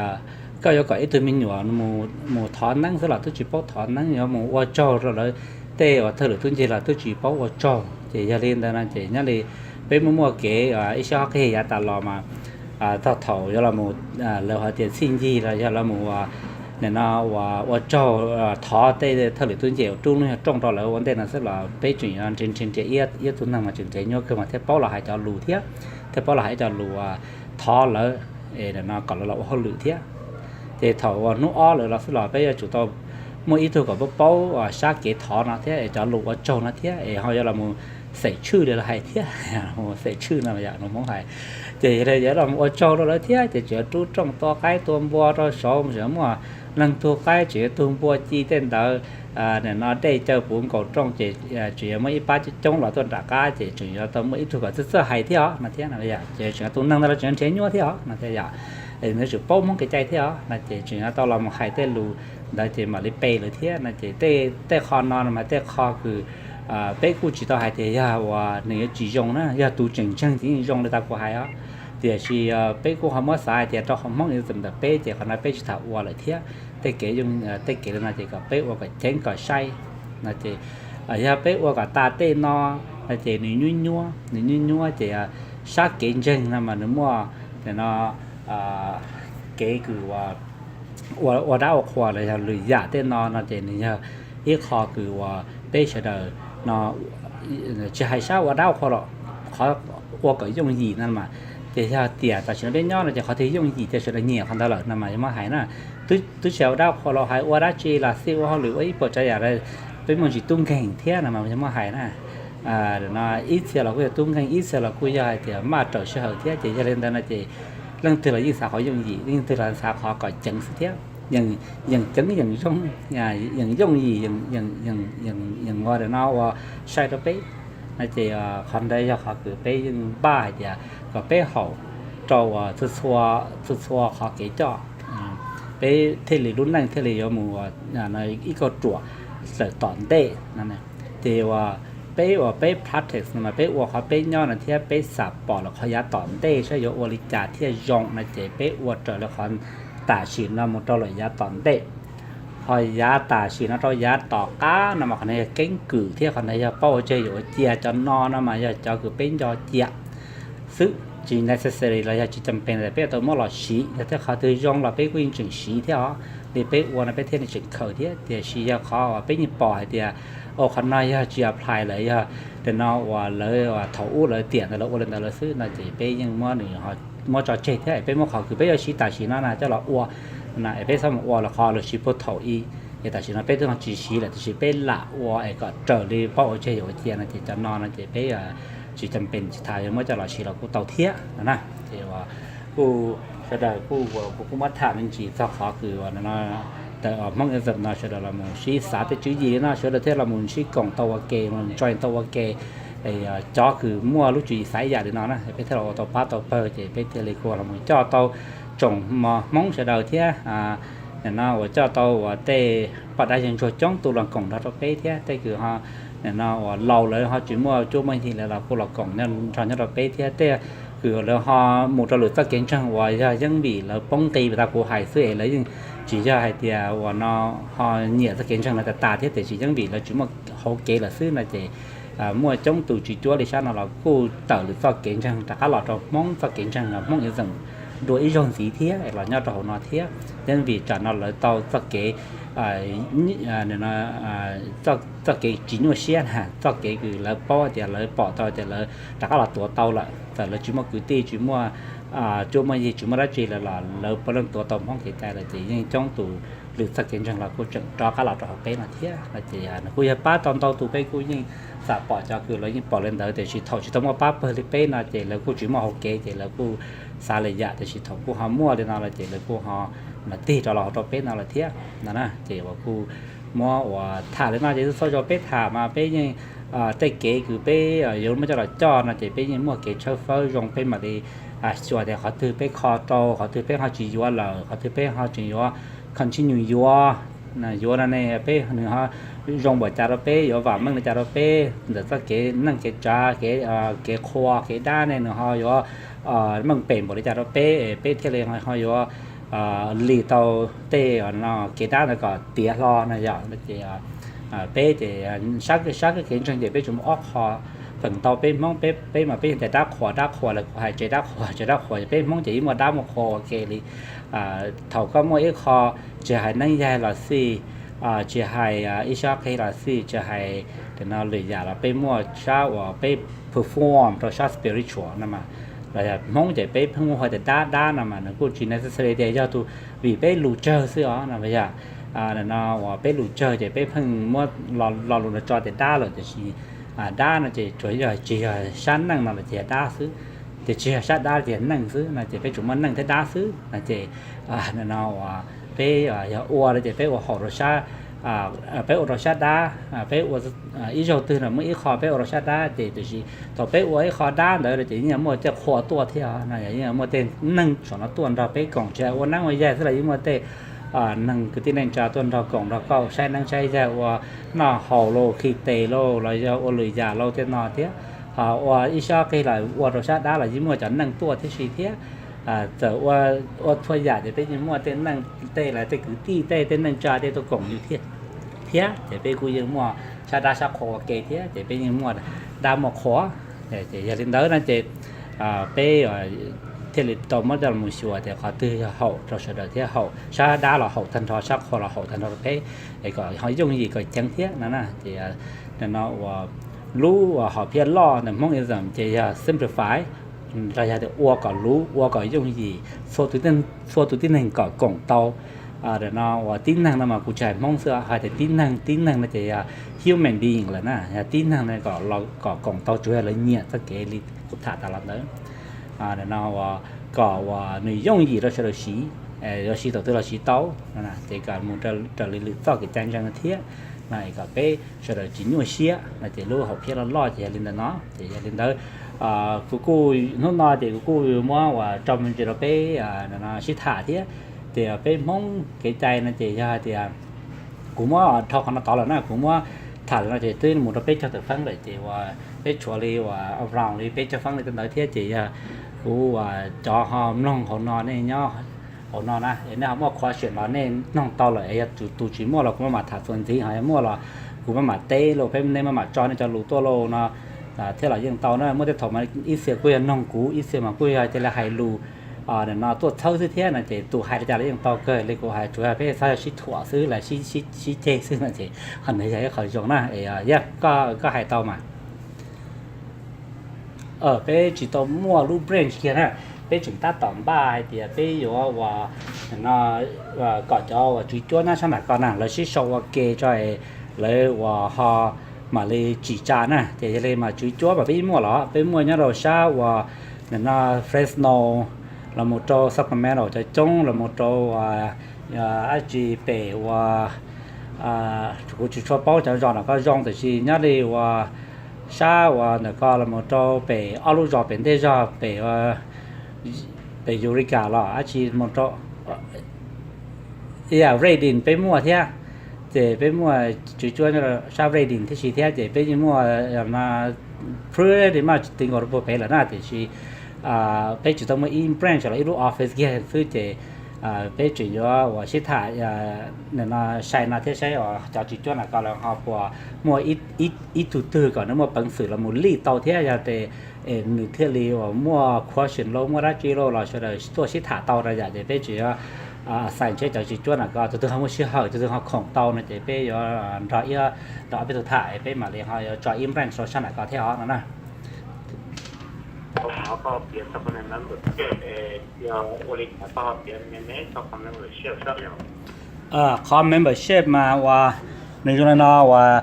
koj yuav kom ib tug me nyuam mus thov neeb xwb los twb tsis paub thov neeb, yuav mus ua tsaug rau lawv tej uas thawj lwm tub nce los twb tsis paub ua tsaug. Ces yog li ntawd no ces nyob li peb muaj muaj kev ib sab qhov qhia yav tas los mas txog thaum yuav los mus, lawv hais tias txhij ncig los yog los mus ua, nim no ua tsaug thov tej thawj lwm tub nce uas rub lub nyuag rooj rau lawv ua ntej no xwb los peb tseem yuav nrhiav nrhiav ib tug neeg mas tseem nrhiav nyuaj kawg mas thiaj paub los hais cov lus thiab, thiaj paub los hais cov lus thov lawv es no kom lawv los ua hauj lwm thiab. Ces thaum uas hnub ob lawm los xwb los peb yuav tsum tau muaj ib tug kom paub paub sab kev thov no thiab es cov lus ua tsaug no thiab es ho yuav los mus xeem tshwj li lawv hais thiab, xeem tshwj no yam no Hmoob hais. Ces yog li yuav los ua tsaug rau lawv thiab ces tseem yuav rub rooj tua qaib tua npua rau saud, tseem yuav muaj leej tug qaib tseem yuav tug npua ci tej ntawd, nim no dej caw puv nkaus rooj ces tseem yuav muaj ib pab coob coob los tuaj nram qab ces tseem yuav tau muaj ib tug kom txawj txawj hais thiab os no thiab no yom. Ces tseem yuav tus neeg ntawd los tseem yuav nrhiav nyuaj thiab os no thiab yom. Es nws yuav tsum paub Hmoob kev cai thiab os no ces tseem yuav tau los mus hais tej lus ntawd ces mam li pe lawv thiab no ces tej qho no mas tej qho kws peb kuj tsis tau hais tias yog uas nws yuav tsis zoo na, yog tus tseem ntseeg ces yeej zoo li tau kuv hais os. Tiam sis peb kuj ho muab xav hais tias rau qhov Hmoob ib txwm ntawm peb ces qhov no peb tsis tham ua lawm thiab. Tej kev, tej kev li no ces kom peb ua kom ceev kom sai no ces yog peb ua kom tas tej no no ces nws nyuaj nyuaj, nws nyuaj nyuaj ces sab kev ntseeg no mas nws muaj no kev kws ua dab ua qhua los yog lwm yam tej no no ces nws yog ib qho kws uas peb sawv daws no tsis hais sab ua dab ua qhua los qhov ua kom yooj yim no mas ces yog tias tam sim no peb nyob no ces qhov twg yooj yim ces sawv daws nyiam qhov ntawd lawm no mas yog muab hais na. Twb tsis hais ua dab ua qhua los hais ua dab tsi los xij ua hauj lwm ua ib puas tsav yam, peb muaj ntsis tub nkeeg thiab no mas yog muab hais na. Ib txhia los kuj yog tub nkeeg, ib txhia los kuj yog hais tias maj raws sij hawm thiab ces yog li ntawd no ces leej twg los yeej xav qhov yooj yim, leej twg los xav qhov kom ceev xwb thiab. Yeem ceev yeem zoo, yeem yooj yim, yeem ua no ua sai rau peb no ces qhov ntawd yog qhov kws peb yeej npaj hais tias kom peb haum rau uas txhua txhua qhov kev coj, peb thiaj li lub neej thiaj li yuav mus ib kauj ruam lawm tom ntej no. Ces uas peb uas peb practice no mas peb ua qhov peb nyob no thiab peb xam pom lawm qhov yav tom ntej saib yuav ua li cas thiaj zoo no ces peb ua raws li qhov tam sim no mus rau lawm yav tom ntej. Ho yav tam sim no rau yav tom qab no mas qhov no yog keeb kwm thiab qhov no yog paub ua tseg yuav ua cia. Cov no no mas yog cov kws peb nco cia xwb, tsis necessary los yog tsis cam pes peb yuav tau muab los siv. Yog tej qhov twg zoo los peb kuj yeej tseem siv thiab os, li peb ua no peb thiaj li tseem khaws thiab. Tiam sis yog qhov uas peb yeej pom hais tias ua qhov no yog tsis apply lawm, yog li no uas lawv thaum ub lawv tiam ntawd lawv ua li ntawd lawm xwb no ces peb yeej muab nws muab tso tseg thiab. Peb muab qhov kws peb yuav siv tam sim no na coj los ua na, es peb txhob mus ua lawm qhov lawv siv puag thaum ub. Es tam sim no peb twb ho tsis siv lawm tiam sis peb lam ua es kom raws li paub ua tseg yuav ua cia no ces cov no no ces peb tsis cam pes tsis tas yuav muab coj los siv los kuj tau thiab no na. Ces kuj sawv daws kuj, kuv kuj muab tham me ntsis txog qhov kws uas no, Hmoob ib txwm no sawv daws los mus sib xav tej tswv yim li no sawv daws thiaj los mus sib koom tau ua ke, mus join tau ua ke. Cov kws muaj lub tswv yim xav ib yam li no na peb thiaj los ua tau pab tau pawg ces peb thiaj li kuj los mus coj tau tsoom Hmoob sawv daws thiab no uas coj tau uas tej poj dab yawg ntsuag coob tus los koom nrog rau peb thiab tej kws ho no uas laus lawv ho tsis muaj cuab muaj yig lawv los kuj los koom nrog nyob rau peb thiab tej kws lawv ho mus rau lwm txoj kev ntseeg uas yog yeeb vim lawv poob nqi tau kuv hais xwb es lawv yeej tsis yog hais tias uas no ho nyiam txoj kev ntseeg no tas tas thiab tiam sis yeeb vim lawv tsis muaj hauv kev lawm xwb no ces muaj coob tus tsis cuab li sab no los kuj tawm lwm txoj kev ntseeg rov qab los rau Hmoob txoj kev ntseeg no Hmoob ib txwm dua ib zaug ntxiv thiab los nyob rau hauv no thiab. Yeeb vim tsam no lawv tau txoj kev txoj kev tsis nyuaj siab na, txoj kev kws lawv paub tias lawv pom tau tias lawv rov qab los tuav tau lawm, txawm lawv tsis muaj kwv tij tsis muaj cuab muaj yig tsis muaj dab tsi lawm los lawv puav leej tuav tau Hmoob kev cai lawm ces yeej coob tus lwm txoj kev ntseeg los kuj tseem rov qab los rau hauv peb no thiab no ces nws kuj yog pab tau ntau tus. Peb kuj yeej xam pom cov kws lawv yeej pom li ntawd tiam sis thaum tsis tau muaj pab pawg li peb no ces lawv kuj tsis muaj hauv kev ces lawv kuj xav li yam tiam sis thaum kuj ho muaj li no lawm ces lawv kuj ho mam tig rov los hauv rau peb no lawm thiab no na. Ces uas kuj muab uas tham li no ces txhua zaus peb tham mas peb yeej tej kev kws peb yuav muab coj los coj no ces peb yeej muaj kev tshawb fawb zoo, peb mam li xyuas tias qhov twg peb kho rau, qhov twg peb ho tsis yuav lawm, qhov twg peb ho tseem yuav continue yuav, yuav no ne peb nws ho zoo npaum cas rau peb, yuav vam meej li cas rau peb ntawm txoj kev neej kev tsav, kev, kev qhua kev dab ne nws ho yuav meej pem npaum li cas rau peb, peb thiaj li ho yuav li tau tej kev dab ntawd kom tiav hlo no yom. Ces peb ces sab kev ntseeg ces peb tsuas muaj ob qho feem ntau peb Hmoob, peb mas peb yog tias dab qhuas, dab qhuas los kuv hais tsev dab qhuas, tsev dab qhuas, peb Hmoob ces yeej muaj dab muaj qhua ua ke li. Thaum koj muaj ib qho, tsis hais neeb yaig los xij, tsis hais ib sab qig los xij, tsis hais no lwm yam los peb muaj sab uas peb perform rau sab spiritual no mas, los yog Hmoob ces peb pheej muaj hais tias dab dab no mas nws kuj tsis necessary tias yog tus, vim peb lus tsawg xwb os no yog no uas peb lus tsawg ces peb pheej muab lo lus no tso tias dab lawm, tiam sis dab no ces tsuas yog tsis yog sab neej no los ces yog dab xwb, ces tsis yog sab dab ces yog neej xwb no ces peb tsuas muaj neej thiab dab xwb no ces no uas peb yog ua no ces peb ua haum rau sab, peb ua rau sab dab, peb ua ib zaug twg no muaj ib qho peb ua rau sab dab ces tiam sis thaum peb ua ib qho dab ntawd no ces yeej muaj tej qhua tuaj thiab no, yeej muaj tej neeg saum no tuaj nrog peb koom, tsis hais ua neeb ua yaig xwb los yeej muaj tej neeg kwv tij neej tsa tuaj nrog koom nrog koj saib neeb saib yaig, ua noj haus lauj, khi tes lauj, los yog ua lwm yam lauj tej no thiab. Ho ua ib sab qig los ua rau sab dab los yeej muaj cov neeg tuaj thiab si thiab. Txawm ua txhua yam ces peb yeej muaj tej neeg, tej los tej kwv tij tej, tej neej tsa tej tuaj koom yus thiab, thiab ces peb kuj yeej muaj sab dab sab qhua ua ke thiab ces peb yeej muaj dab muaj qhua. Ces yog li ntawd no ces peb thiaj li tau muab coj los xyuas tias qhov twg yog haum rau sawv daws thiab haum sab dab los haum tag nrho, sab qhua los haum tag nrho rau peb, es kom ho yooj yim kom ceev thiab no na. Ces no uas lub uas hom phiaj loj ntawm Hmoob ism ces yog simplify, los yog tias ua kom luv, ua kom yooj yim, txhua tus tib neeg kom koom tau. No uas tib neeg no mas kuv tsis hais Hmoob xwb, hais tias tib neeg, tib neeg no ces yog human being lawm na, yog tib neeg no kom koom tau, tsuas yog lawv nyiam txoj kev li kuv tham tas los ntawd. No uas kom uas nws yooj yim rau sawv daws siv, yuav siv thaum twg los siv tau, ces kom mus raws li lwm txoj kev cai ntseeg no thiab, no es kom peb sawv daws tsis nyuaj siab no ces lub hom phiaj loj loj ces yog li ntawd no. Ces yog li ntawd kuv kuj hnub no ces kuv kuj muab uas tso me ntsis rau peb sib tham thiab. Ces peb Hmoob kev cai no ces yog hais tias kuv muab dhau qhov no tod lawm na, kuv muab tham lawm no ces twb mus rau peb caug tawm feeb lawm ces uas peb tshuav li uas around li peb caug feeb li ntawd thiab ces yog kuv uas cov ho mloog hauv no nej nyob hauv no na, nej ho muaj question los nej noog tau lawm, yog tus tsis muaj los kuv maj mam tham txuas ntxiv, ho yog muaj los kuv maj mam teb los peb, nej maj mam tso nej cov lus tuaj los no thiab los yeej tau na. Muaj tej thaum mas ib txhia kuj yog noog kuv, ib txhia mas kuj yog cia li hais lus no tuaj txhawb xwb thiab no ces tus hais li cas los yeej tau kawg li. Kuv hais tsuas yog peb txhob sib thuam xwb los sib ceg xwb no ces qhov ntawd yog ib qho zoo na. Yog koj hais tau mas peb tsis tau muaj lub branch kiag na, peb tseem tab tom npaj hais tias peb yuav uas no kom cov uas tswv cuab nyob sab nram ko na lawv sib sau ua ke tso, lawv uas ho mam li tsim tsa na. Ces yog li mas tswv cuab mas peb muaj los peb muaj nyob rau sab uas no Fresno los mus rau Sacramento cov coob los mus rau dab tsi pem uas kuv tsis tshua paub cov zos nram ko zoo, tiam sis nyob li uas sab uas ntawm ko los mus rau pem ob lub zos pem ntej zog pem pem Eureka los dab tsi mus rau Redding peb muaj thiab. Ces peb muaj tswv cuab sab Redding thiab si thiab ces peb yeej muaj pretty much ti nkaus rau puag pem lawm na, tiam sis peb tsis tau muaj ib branch los ib lub office kiag xwb ces peb tseem yuav uas sib tham no sai no thiab saib cov tswv cuab nram ko lawv ho puas muaj ib tug twg kom nws muaj peev xwm los mus lead tau thiab yog tias nws thiaj li uas muaj question lauj muaj dab tsi lauj los sawv daws tuaj sib tham tau rau yam ces peb tseem yuav assign seb cov tswv cuab nram ko tus twg ho muaj sij hawm tus twg ho khoom tau no ces peb yuav nrog ib, nrog ob peb tug tham peb mam li ho yuav tso ib branch rau sab nram ko thiab os no na. Qhov membership mas uas nws zoo li no uas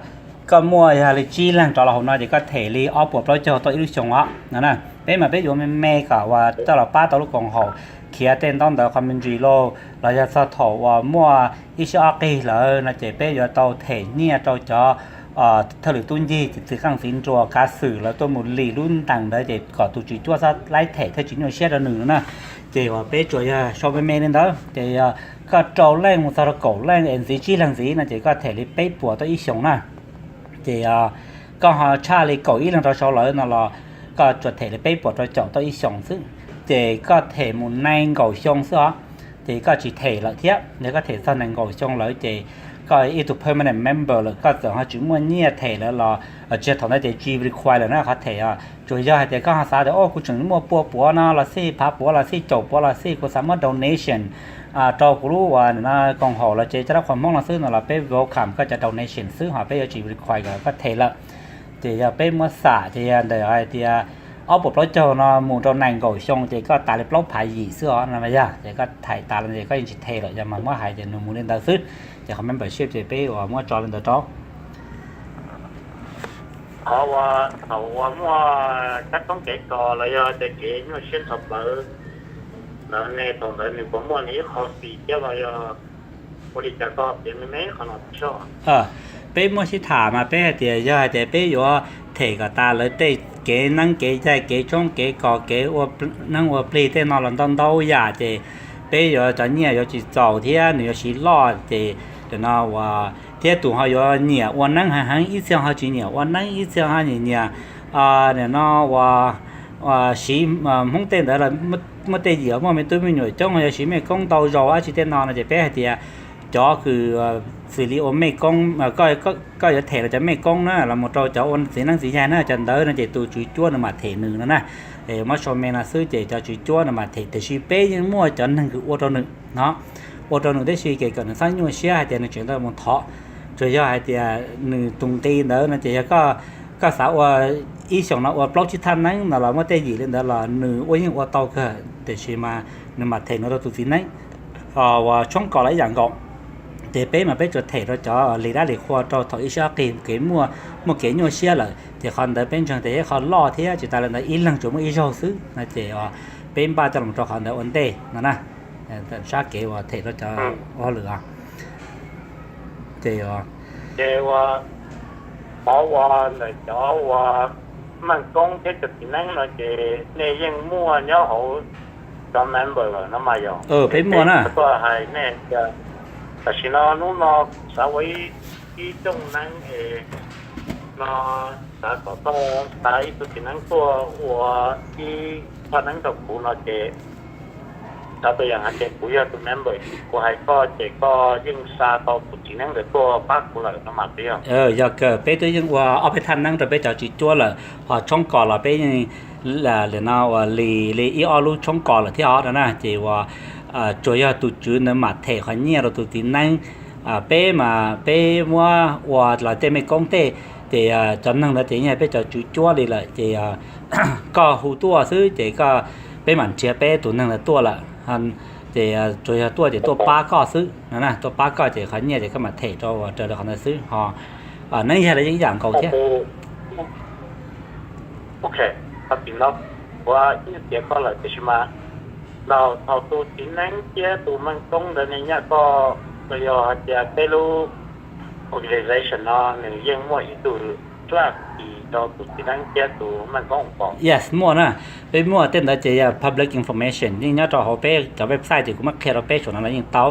koj muaj yog li tsib leeg rov los hauv no ces koj them li ob puas plaub caug tau ib lub xyoo os no na. Peb mas peb yuav me me kom uas coj los pab tau lub koom haum khiav tej ntaub ntawv qhov me ntsis lauj los yog txog thaum uas muaj ib sij ob qig lawm no ces peb yuav tau them nyiaj rau cov thawj lwm tub ncig ces txiv qeej txiv nruas kav xwm lawv tuaj mus lis lub ntees ntawd ces kom tus tswv cuab txhob laib them thiaj tsis nyuaj siab rau nws no na. Ces uas peb tsuas yog sau me me li ntawd ces koj rau leej mus txog rau kaum leej es ntxiv tsib leeg ntxiv no ces koj them li peb puas tau ib xyoos na. Ces koj ho tshaj li kaum ib leeg rau saud lawm no los koj tsuas them li peb puas rau caum tau ib xyoos xwb. Ces koj them mus nees nkaum xyoo xwb os, ces koj tsis them lawm thiab. Yog koj them txog nees nkaum xyoo lawm ces koj ib tug permanent member lawm, koj txawm ho tsis muaj nyiaj them lawm los tsis yog thaum ntawd ces tsis require lawm na qhov them. Tsuas yog hais tias koj ho xav tias o kuv tseem muaj pua puav no los xij, phav puav los xij, caum puav los xij, kuv xav muab donation rau kuv lub uas no koom haum los ces cov dab qhuas Hmoob no xwb no los peb welcome koj cov donation xwb ho peb yuav tsis require koj them lawm. Ces yog peb muab xam ces yog ntawm hais tias ob puas plaub caug no mus rau nees nkaum xyoo ces koj tas li plaub phav yim xwb os no yog ces koj them tas lawm ces koj yeej tsis them lawm, yog mas muab hais ces nws mus li ntawd xwb. Ces qhov membership ces peb uas muab tso li ntawd rau qhov uas thaum uas muaj kab toob kev kos los yog tias kev nyuaj siab nrho plawv ntawd ne, thaum ntawd nws puas muaj nws ib qho fee thiab los yog ua li cas koj piav me me qhov no tso. Peb muab sib tham mas peb hais tias yog hais tias peb yuav them kom tas lawv tej kev neeb kev yaig kev tshoob kev kos kev ua neeb ua plig tej no los ntau ntau yam ces peb yuav cov nyiaj yuav tsis txaus thiab nws yuav siv loj ces no uas thiab tus ho yuav nyiam ua neeb heev heev, ib txhia ho tsis nyiam ua neeb, ib txhia ho nyiam nyiam no uas siv Hmoob tej ntawd los muaj tej yim muaj me tub me nyuam coob ho yuav siv mej koob ntau zaus dab tsi tej no no ces peb hais tias cov kws xws li ua mej koob, koj yuav them los cov mej koob na los mus rau cov ua txiv neeb txiv yaig na, cov ntawd no ces tus tswv cuab nws mam them nws no na. Muab sau me no xwb ces cov tswv cuab nws mam them, tiam sis peb yeej muaj cov neeg kws ua rau nws no, ua rau nws tib si ces kom nws txhob nyuaj siab hais tias nws tseem tau mus thov. Tsuas yog hais tias nws tus nqi ntawd no ces yog koj xav ua ib xyoos no ua plaub tsib thaj neeb no los muaj tej yim li ntawd los nws ua yeej ua tau kawg, tiam sis mas nws mam them nws rau tus txiv neeb uas tshoob kos los ib yam nkaus. Ces peb mas peb tsuas them rau cov lig dab lig qhua rau thaum ib sab qig kev muaj, muaj kev nyuaj siab lawm ces qhov ntawd peb ntseeg tias yog qhov loj thiab tsis tas li ntawd ib leeg tsuas muaj ib zaug xwb no ces peb npaj coj los rau qhov ntawd ua ntej no na. Sab kev uas them rau cov ua hauj lwm os. Ces ces ua qhov uas ntawm cov uas meej koob thiab cov txiv neeb no ces nej yeej muaj nyob hauv cov member lawm no mas yog peb muaj na. Tuaj hais nej tias tam sim no hnub no xav ua ib cooj neeb es no xav kom tau xav ib tug txiv neeb tuaj ua ib thaj neeb rau kuv no ces xav tus yam hais tias kuv yog tus member, kuv hais koj ces koj yeej xa tau tus txiv neeb ntawd tuaj pab kuv lawm no mas yog. Yog kawg peb twb yeej ua ob peb thaj neeb rau peb cov tswv cuab lawm, ho tshoob kos los peb yeej li no ua li li ib ob lub tshoob kos lawm thiab os no na. Ces uas tsuas yog tus tswv ntawd mam them qhov nyiaj rau tus txiv neeb. Peb mas peb muab ua los tej mej koob tej, ces cov neeg ntawd ces yeej yog peb cov tswv cuab li lawm ces koj hu tuaj xwb ces koj, peb mam nrhiav peb tus neeg ntawd tuaj lawm. Ces tsuas yog tuaj ces tuaj pab koj xwb no na, tuaj pab koj ces qhov nyiaj ces koj mam them rau uas raws li qhov ntawd xwb ho. Neeb yaig los yeej ib yam nkaus thiab. Ok, tau tim no kuv yeej tias koj lawm tiam sis mas thaum tus txiv neeb thiab tus meej koob ntawd nws nyiam koj los yog hais tias peb lub organization no nws yeej muaj ib tug draft rau tus txiv neeb thiab tus meej koob pom? Yes, muaj na. Peb muaj tej ntawd ces yog public information yeej nyob rau hauv peb cov website ces kuv muab qhia rau peb saum no los yeej tau.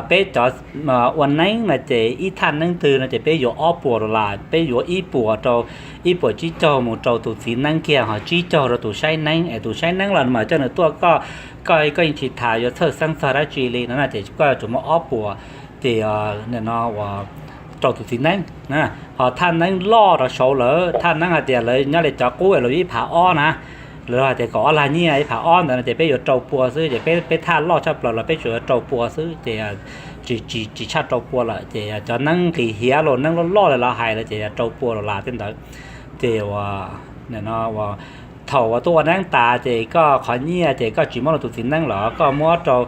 Peb cov ua neeb no ces ib thaj neeb twg no ces peb yuav ob puas dollar, peb yuav ib puas rau, ib puas tsib caug mus rau tus txiv neeb kiag ho tsib caug rau tus saib neeb es tus saib neeb los mas coj nws tuaj koj, koj koj yeej tsis tas yuav txhawj xeeb txog dab tsi li no na ces koj yuav tsum muab ob puas ces no uas rau tus txiv neeb. Ho thaj neeb loj rau saud lawm, thaj neeb hais tias lawv nyob li cov qub es lawv yuav ib phav ob na, lawv hais tias kaum ob lag nyiaj ib phav ob ntawd no ces peb yuav rau pua xwb ces peb, peb thaj loj tshaj plaws los peb tsuas yuav rau pua xwb ces tsis, tsis tshaj rau pua lawm ces cov neeb nqis hiav los neeb loj loj li lawv hais lawm ces yog rau pua dollar tej ntawd. Ces uas no uas thaum uas tuaj ua neeb tas ces koj qhov nyiaj ces koj tsis muab rau tus txiv neeb los koj muab rau,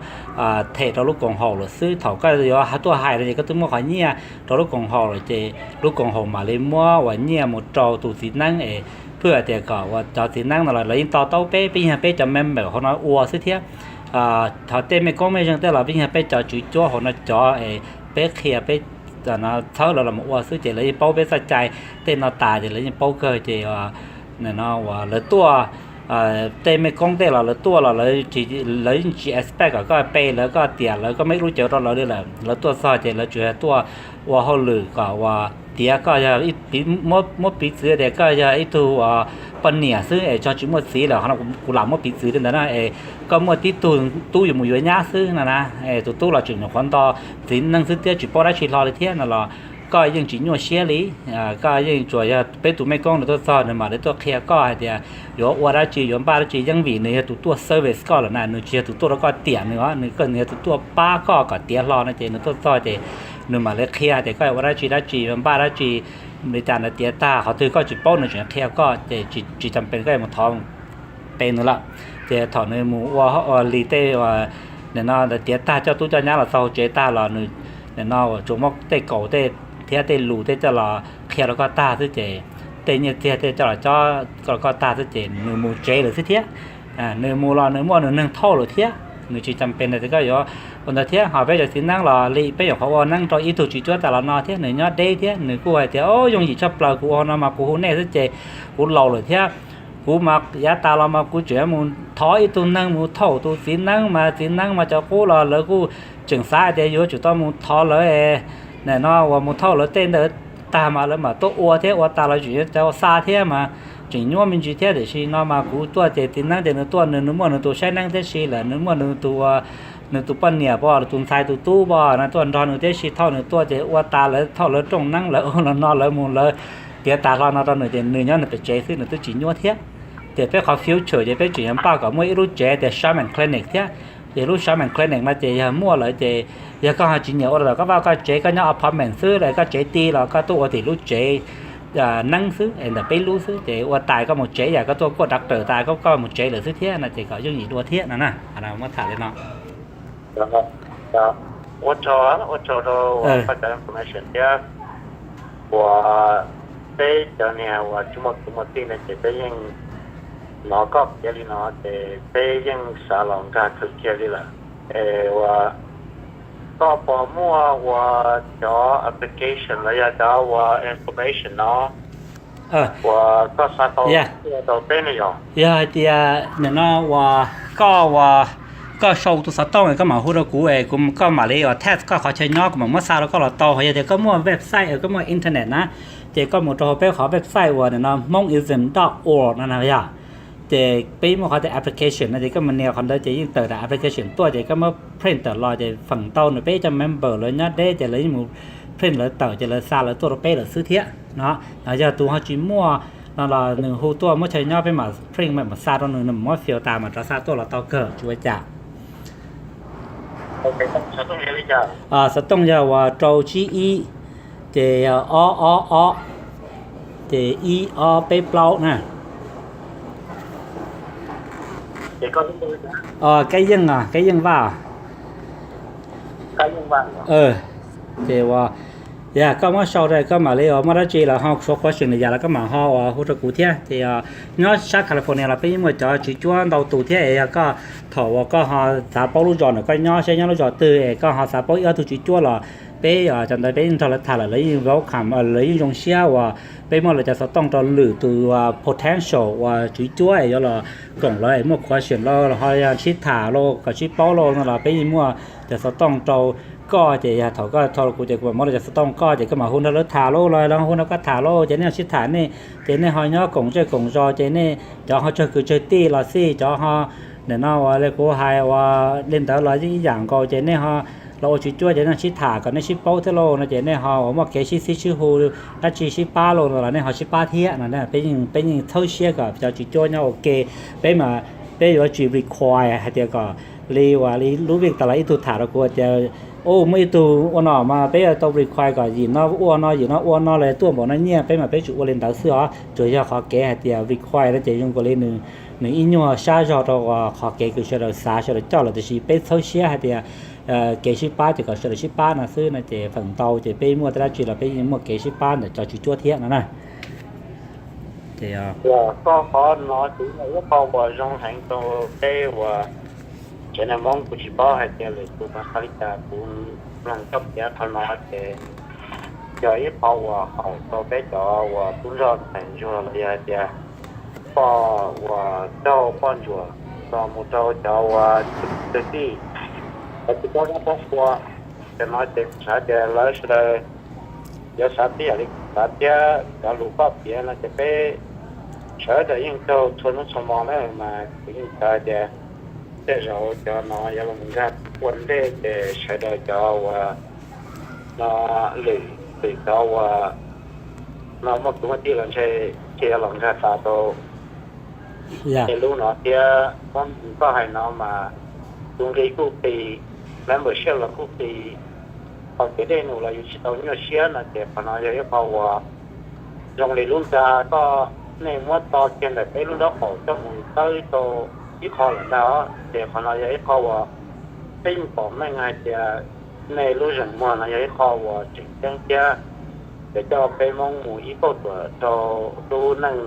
them rau lub koom haum lawm xwb. Thaum koj yuav tuaj hais no ces koj twb muab qhov nyiaj rau lub koom haum lawm ces lub koom haum mam li muab uas nyiaj mus rau tus txiv neeb es phwj hais tias kom uas cov txiv neeb no los lawv yeej to taub peb, peb yog peb cov member hauv no ua xwb thiab. Thov tej mej koob mej zeej tej los peb yog peb cov tswv cuab hauv no cov es peb qhia peb txhawb lawv los mus ua xwb ces lawv yeej paub peb txoj cai tej no tas ces lawv yeej paub kawg ces no uas lawv tuaj tej mej koob tej los lawv tuaj los lawv yeej tsis expect kom koj pe lawv, koj tiam lawv, koj muaj ib lub cawv rau lawv li lawm. Lawv tuaj txog ces lawv tsuas yog tuaj ua hauj lwm kom uas tiav koj yog, muab piv txwv tias koj yog ib tug uas poj niam xwb es tsis muaj txiv lawm, qhov no kuv lam muab piv txwv li ntawd na, es koj muaj tib tug tub yuav mus yuav nyab xwb no na, es tus tub los tseem nyuam qhuav nto txiv neej xwb thiab tsis paub dab tsi hlo li thiab no los koj yeej tsis nyuaj siab li. Koj yeej tsuas yog peb tus mej koob nws tuaj txog nws mam li tuaj qhia koj hais tias yuav ua dab tsi yuav npaj dab tsi, yeej vim nws yog tus tuaj service koj lawm na, nws tsis yog tus tuaj rau koj tiam nws os, nws yog tus tuaj pab koj kom tiav hlo no ces nws tuaj txog ces nws mam li qhia tias koj yuav ua dab tsi dab tsi yuav npaj dab tsi li cas ntawd tiav tag, qhov twg koj tsis paub nws tseem qhia koj ces tsis tas pes koj yuav mus thov pe nws lawm. Ces thaum nws mus ua li tej nim no ntawd tiav tag coj tub coj nyab los txog hauv tsev tag los nws nim no uas tsuas muab tej kaus tej thiab tej lus tej coj los qhia rau koj tag xwb ces tej nyiaj txiag tej coj los cob rau koj tag xwb ces nws mus tsev lawm xwb thiab. Nws mus los nws muaj nws neeg thauj lawm thiab, nws tsis tas pes tias koj yuav ua ntawd thiab. Ho peb cov txiv neeb los li peb nyuam qhuav ua neeb rau ib tug tswv cuab tas los no thiab nws nyob deb thiab nws kuj hais tias o yooj yim tshaj plaws, kuv ua no mas kuv hu nej xwb ces kuv laus lawm thiab. Kuv mas yav tas los mas kuv tseem mus thov ib tug neeg mus thauj tus txiv neeb mas txiv neeb mas cov qub los lawv kuj tseem xav tias yuav tsum tau mus thov lawv nim no uas mus thauj lawv tej ntawd tag mas lawv mam tuaj ua thiab, ua tas los tseem yuav cov xa thiab mas tseem nyuaj me ntsis thiab. Tiam sis no mas kuv tuaj ces txiv neeb ces nws tuaj nws, nws muaj nws tus saib neeb tib si lawm, nws muaj nws tus nws tus poj niam pom, tus ntxhais tus tub pom no tuaj nrog nws tib si thauj nws tuaj ces ua tas lawv thauj lawv rooj neeb lawv ua los no lawv mus lawv tiav tas hlo no rau nws ces nws nyob nws pem tsev xwb nws twb tsis nyuaj thiab. Ces peb qhov future ces peb tseem yuav npaj kom muaj ib lub tsev tias shaman clinic thiab. Ces lub shaman clinic no ces yog muaj lawm ces yog koj ho tsis nyiam ua rau tom koj vaj koj tsev, koj nyob apartment xwb los koj tsev ti los koj tuaj ua tim lub tsev neeb xwb es ntawm peb lub xwb ces ua tas koj mus tsev, yam koj tuaj kuaj doctor tas koj mus tsev lawm xwb thiab no ces kom yooj yim dua thiab no na. Muab tham li no. Ua tsaug, ua tsaug rau koj cov information thiab. Uas peb cov niag uas tsis muaj kwv muaj tij no ces peb yeej hnov koj piav li no ces peb yeej xav los nkag thwm kiag li lawm. Es uas koj puas muaj uas cov application los yog cov uas information no uas koj xa tau rau peb ne yom? Yog hais tias nim no uas koj uas koj sau tus xov tooj es koj mam hu rau kuv es kuv, koj mam li uas text koj qhov chaw nyob kuv mam muab xa rau koj los tau. Ho yog tias koj muaj website, koj muaj internet na, ces koj mus rau hauv peb qhov website uas nim no hmongism dot org no na yog. Ces peb muaj qhov tias application no ces koj mus nias qhov ntawd ces yeej tawm daim application tuaj ces koj muab print tawm los ces feem ntau nws peb cov member lawv nyob deb ces lawv yeej mus print lawv tawm ces lawv xa lawv tuaj rau peb lawm xwb thiab no. Yog tus ho tsis muaj no los nws hu tuaj muab chaw nyob peb mam print mam xa rau nws, nws mam muab fill tas mam rov xa tuaj los tau kawg tsis ua cas. Xov tooj yog uas rau tsib ib, ces ob ob ob, ces ib ob peb plaub na. Kab Yeej, Kab Yeej Vaj. Ces uas, yog koj muab sau rau koj mam li uas muaj dab tsi los ho suav question li yam los koj mam ho uas hu rau kuv thiab. Ces nyob sab California los peb yeej muaj cov tswv cuab ntau tus thiab es yog koj thaum uas koj ho xav paub lub zos ntawm koj nyob, saib nyob lub zos twg es koj ho xav paub ib ob tug tswv cuab los peb cov ntawd peb yeej nrog lawv tham lawm, lawv yeej welcome, lawv yeej zoo siab uas peb muab lawv cov xov tooj rau lwm tus potential uas tswv cuab es yuav los koom lawv es muaj question los ho yog sib tham los kom sib paub los no los peb yeej muaj cov xov tooj rau koj. Ces yog thaum koj thov kuv ces kuv mam muab lawv cov xov tooj koj ces koj mam hu nrog lawv tham lauj, los lawv hu nrog koj tham lauj, ces nej ho sib tham nej, ces nej ho nyob koom zej koom zos ces nej cov ho tsawg kwv tsawg tij los xij, cov ho nim no uas li kuv hais uas li ntawd los yeej ib yam nkaus ces nej ho los ua tswv cuab ces nej sib tham kom nej sib paub thiab lauj no ces nej ho uas muaj kev sib xib sib hu dab tsi sib pab lauj no los nej ho sib pab thiab no. Peb yeej, peb yeej txhawb siab kom cov tswv cuab nyob ua ke. Peb mas peb yuav tsis require hais tias kom li uas li lub vij tas los ib tug tham rau kuv tias u muaj ib tug ua no mas peb yuav tau require kom yim no ua no yim no ua no los tuaj npaum no nyiaj, peb mas peb tsuas ua li ntawd xwb os. Tsuas yog qhov kev hais tias require no ces zoo nkaus li nws, nws ib nyuag sab zog rau qhov kev kws sawv daws xav sawv daws coj lawm, tiam sis peb txhawb siab hais tias kev sib pab ces kom sawv daws sib pab no xwb no ces feem ntau ces peb muaj tej dab tsi los peb yeej muaj kev sib pab ntawm cov tswv cuab thiab no na. Ces koj qhov no ces yog ib qho uas zoo heev rau peb uas tsev neeg Hmoob, kuv tsis paub hais tias lwm tus mas xav li cas, kuv mloog koj piav qhov no ces yog ib qho uas haum rau peb cov uas tub ntsoj ntxhais ntsuag los yog hais tias poj uas raug poj ntsuam los mus rau cov uas kwv tij, cov tsis paub nyob poob kua. Ces no ces xav tias lawv sawv daws yuav xav tib yam li kuv xav thiab cov lus koj piav no ces peb sawv daws yeej raug txhua hnub txhua hmo na, mas kuv yeej xav tias tej zaum cov no yuav los nkag ua ntej ces sawv daws cov uas no lwm, lwm cov uas no muaj kwv muaj tij los ntshe ces yuav los nkag tas rau tej lub no thiab. Koj hais no mas tus nqi kuj qis, membership los kuj qis, qhov kev dej num los yus tsis tau nyuaj siab no ces qhov no yog ib qho uas zoo li lub nra koj, nej muab to kiag ntawm peb lub nraub qaum coj mus tawb rau ib qho lawm ntag os. Ces qhov no yog ib qho uas peb yeej pom meej hais tias nej lub zeem muag no yog ib qho uas tseem ceeb thiab yuav coj peb Hmoob mus ib kauj ruam rau lub neej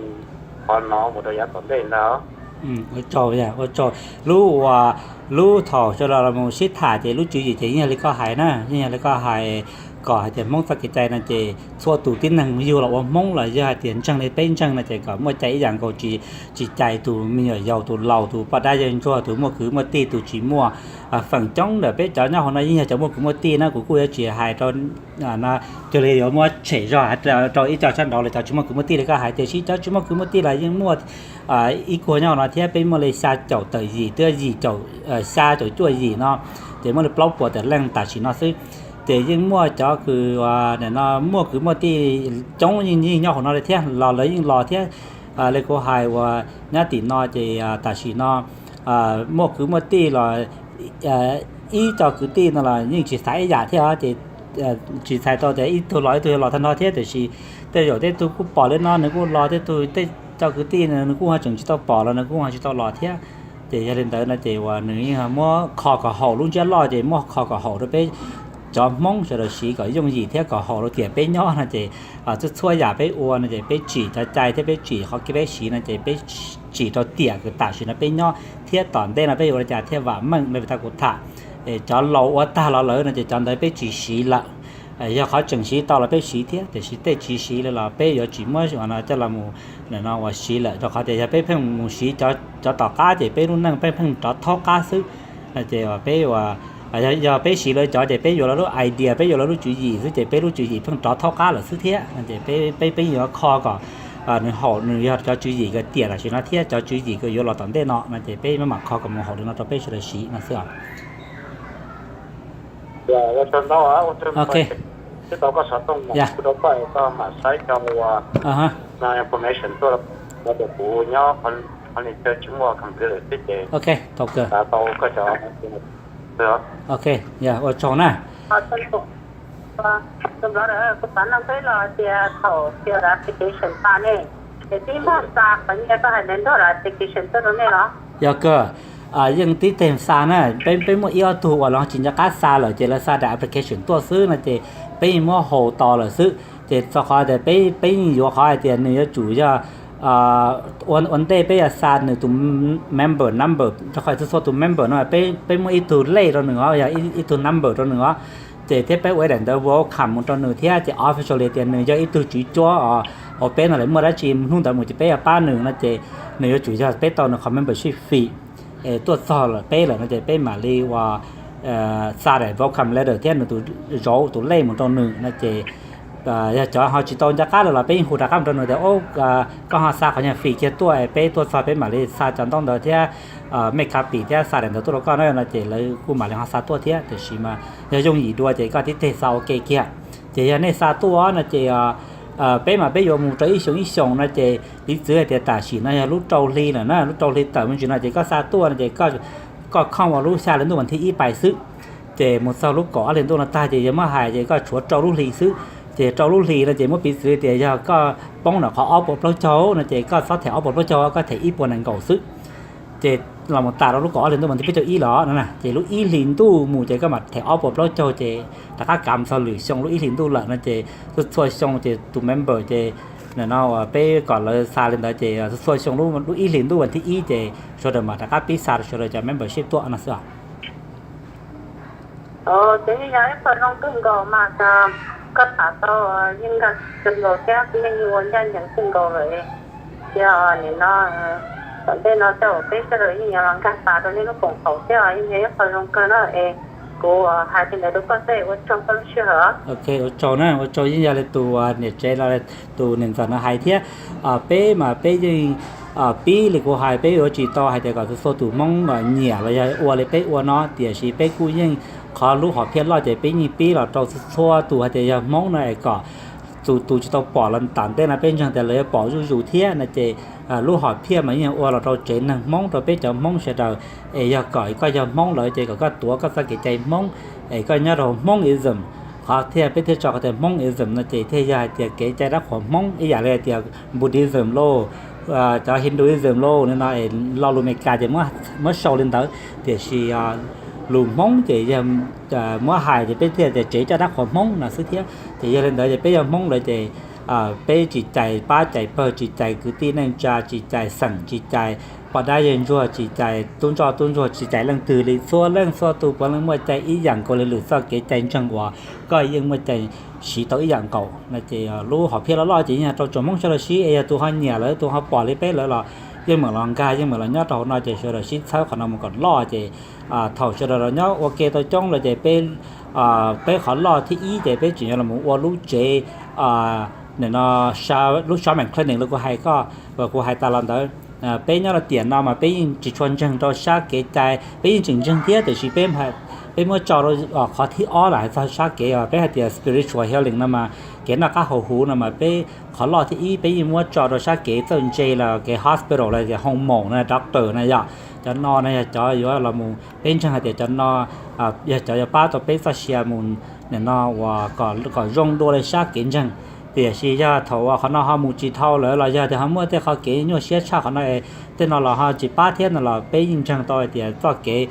qhov no mus rau yav tom ntej ntag. Ua tsaug, ua tsaug. Lub uas, lub thaum sawv daws los mus sib tham ces lub tswv yim ces yeej yog li koj hais na, yeej yog li koj hais, kom hais tias Hmoob txoj kev cai no ces txhua tus tib neeg yug los ua Hmoob los yog hais tias ntseeg li peb ntseeg no ces kom muaj cai ib yam nkaus, tsis, tsis cais tus me nyuam yaus, tus laus, tus poj dab yawg ntsuag, tus muaj kwv muaj tij, tus tsis muaj. Feem coob ntawm peb cov nyob hauv no yeej yog cov muaj kwv muaj tij na, kuv kuj yuav tsis hais rau no, cuag li yuav muab tshem zog rau ib co sab nraud los cov tsis muaj kwv muaj tij li koj hais, tiam sis cov tsis muaj kwv muaj tij los yeej muaj ib kuag nyob hauv no thiab. Peb muaj li xya caum tawm yim, twb yim caum, xya caum cuaj yim no, ces muaj li plaub puas tawm leej tam sim no xwb. Ces yeej muaj cov kws no muaj kwv muaj tij coob yeej nyob hauv no li thiab los lawv yeej los thiab. Li kuv hais uas nyob tim no ces tam sim no muaj kwv muaj tij los ib co kwv tij no los yeej tsis xav ib yam thiab os. Ces tsis txhais tau tias ib tug los ib tug yuav los tag nrho thiab, tiam sis tej zaum tej tug kuj pom li no nws kuj los, tej tug tej co kwv tij nws kuj ho tseem tsis tau pom los nws kuj ho tsis tau los thiab. Ces yog li ntawd no ces uas nws yeej muab kho kom haum lub ntsiab loj, ces muab kho kom haum rau peb cov Hmoob sawv daws siv kom yooj yim thiab kom haum rau tiam peb nyob no ces txhua txhua yam peb ua no ces peb tsim cov cai thiab peb tsim qhov kev peb siv no ces peb tsim rau tiam kws tam sim no peb nyob thiab tom ntej no peb yuav ua li cas thiaj vam meej li tau kuv tham. Cov laus ua tag los lawm no ces cov ntawd peb tsis siv lawm. Yog qhov tseem siv tau los peb siv thiab, tiam sis tej tsis siv li los peb yuav tsis muab coj los mus no uas siv lawm, rau qhov tias yog peb pheej mus siv cov tom qab ces peb lub neej peb pheej rov thaub qab xwb. Ces peb, yog peb siv lawv cov ces peb yuav lawv lub idea, peb yuav lawv lub tswv yim xwb ces peb lub tswv yim pheej rov thaub qab lawm xwb thiab. Ces peb, peb yeej yuav kho kom nws haum, nws yog cov tswv yim kws tiam tam sim no thiab cov tswv yim kws yuav los tom ntej no no ces peb mam kho kom mus haum li no rau peb sawv daws siv no xwb os. Ok, tau kawg. Ok, ua tsaug na. Yog kawg, yeej tib teg xa na, peb, peb muaj ib ob tug uas lawv tsis nco qab xa lawm ces lawv xa daim application tuaj xwb no ces peb yeej muab hold tos lawm xwb. Ces txog qhov tias peb, peb yeej yuav qhov hais tias nws yuav tsum yog ua ntej peb yuav xa nws tus member number, rau qhov txhua txhua tus member no peb, peb muaj ib tug lej rau nws os, yog ib tug number rau nws os. Ces thiab peb ua ib daim ntawv welcome mus rau nws thiab ces officially tias nws yog ib tug tswv cuab os, uas peb no lawv muaj dab tsi hnub ntawd mus ces peb yuav pab nws no ces nws yuav tsum yog peb tau nws qhov membership fee. Tuaj txog lawm peb lawm no ces peb mam li uas xa daim welcome letter thiab nws tus zauv tus lej mus rau nws no ces yog cov ho tsis tau nco qab lawm los peb yeej hu rov qab mus rau nws tias, koj ho xa qhov nyuag fee kiag tuaj, peb tuaj txog peb mam li xa cov ntaub ntawv thiab make copy thiab xa daim ntawv tuaj rau koj na no ces lawv kuj mam li ho xa tuaj thiab. Tiam sis mas yog yooj yim dua ces koj tib teg xa ua ke kiag. Ces yog nej xa tuaj no ces peb mas peb yuav mus rau ib xyoos ib xyoos no ces piv txwv hais tias tam sim no yog lub rau hli lawm na, lub rau hli tawm me ntsis no ces koj xa tuaj no ces koj khooj ua lub xya hli ntuj vas thib ib pais xwb. Ces mus txog lub kaum ob hli ntuj no tag ces yog muab hais ces koj tshuav rau lub hli xwb. Ces rau lub hli no ces muab piv txwv tias yog koj poob ntawm qhov ob puas plaub caug no ces koj txhob them ob puas plaub caug, koj them ib puas nees nkaum xwb. Ces los mus tas rau lub kaum ob hli ntuj vas thib peb caug ib los no na ces lub ib hlis ntuj mus ces koj mam them ob puas plaub caug ces rov qab kav mus txog lwm xyoo lub ib hlis ntuj lawm no ces txhua txhua xyoo ces tus member ces no uas peb kom lawv xa li ntawd ces txhua txhua xyoo lub ib hlis ntuj vas thib ib ces sawv daws mam rov qab pib xa sawv daws cov membership tuaj no xwb os. Ces yeej yog ib qho zoo kawg nkaus mas Koj tham tau yeej nkag kawg nkaus thiab, kuv yeej ua ncaj ncees kawg nkaus lawm. Ces nim no tom ntej no tej zaum peb sawv daws yeej yuav los nkag tas rau nej lub koom haum thiab, yeej yog ib qho zoo kawg na. Es kuv hais li ntawd rau koj xwb, ua tsaug koj lub sij hawm. Ok, ua tsaug na, ua tsaug. Yeej yog li tus niam tsev los tus niam ntxawm no hais thiab. Peb mas peb yeej pib li kuv hais, peb yuav tsis tau hais tias kom txhua tus Hmoob nyiam los yog ua li peb ua no, tiam sis peb kuj yeej, qhov lub hom phiaj loj ces peb yeej pib los rau txhua tus hais tias yog Hmoob no es kom tus tus tsis tau pom los tom ntej no peb ntseeg tias lawv yuav pom zuj zus thiab no ces lub hom phiaj mas yeej ua los rau tsev neeg Hmoob, rau peb cov Hmoob sawv daws. Es yog kom koj yog Hmoob lawm ces kom koj tuav koj txoj kev cai Hmoob, es koj nyob rau Hmoob-ism. Qhov thiaj peb thiaj tso qhov tias Hmoob-ism no ces thiaj yog hais tias kev cai dab qhuas Hmoob, ib yam li hais tias Buddhism lauj, cov Hinduism lauj, no es lo lus Amelikas ces muab sau li ntawd, tiam sis lus Hmoob ces yog muab hais ces peb thiaj tias tsev coj dab qhuas Hmoob no xwb thiab. Ces yog li ntawd ces peb yog Hmoob lawm ces peb tsis cais pab cais pawg, tsis cais kwv tij neej tsa, tsis cais xeem, tsis cais poj dab yawg ntsuag, tsis cais tub ntsoj tub ntsuag, tsis cais leej twg li, txhua leej txhua tus puav leej muaj cai ib yam nkaus li lwm txoj kev cai ntseeg uas koj yeej muaj cai siv tau ib yam nkaus no ces lub hom phiaj loj loj ces yeej yog rau tsoom Hmoob sawv daws siv. Es yog tus ho nyiam lawm, tus ho pom li peb lawm los yeej meem los nkag, yeej meem los nyob rau hauv no ces sawv daws sib txhawb qhov no mus kom loj ces thaum sawv daws los nyob ua ke tau coob lawm ces peb, peb qhov loj thib ib ces peb tseem yuav los mus ua lub tsev, nim no lub shaman clinic li kuv hais koj, kuv hais tas los ntawd. Peb nyob rau tiam no mas peb yeej tsis tshua ntseeg rau sab kev cai, peb yeej tseem ntseeg thiab tiam sis peb muab tso rau qhov thib ob los hais txog sab kev uas peb hais tias spiritual healing no mas kev noj qab haus huv no mas peb qhov loj thib ib peb yeej muab tso rau sab kev txawj ntse los kev hospital los tias hoo maum no, doctor no yog cov no no yog cov yuav los mus, peb ntseeg hais tias cov no yog cov yuav pab tau peb txoj sia mus nim no uas kom zoo dua li sab kev ntseeg. Tiam sis yog thaum uas qhov no ho mus tsis dhau lawm los yog tias ho muaj tej qhov kev nyuaj siab tshaj qhov no, tej no los ho tsis pab thiab no los peb yeej ntseeg tau hais tias txoj kev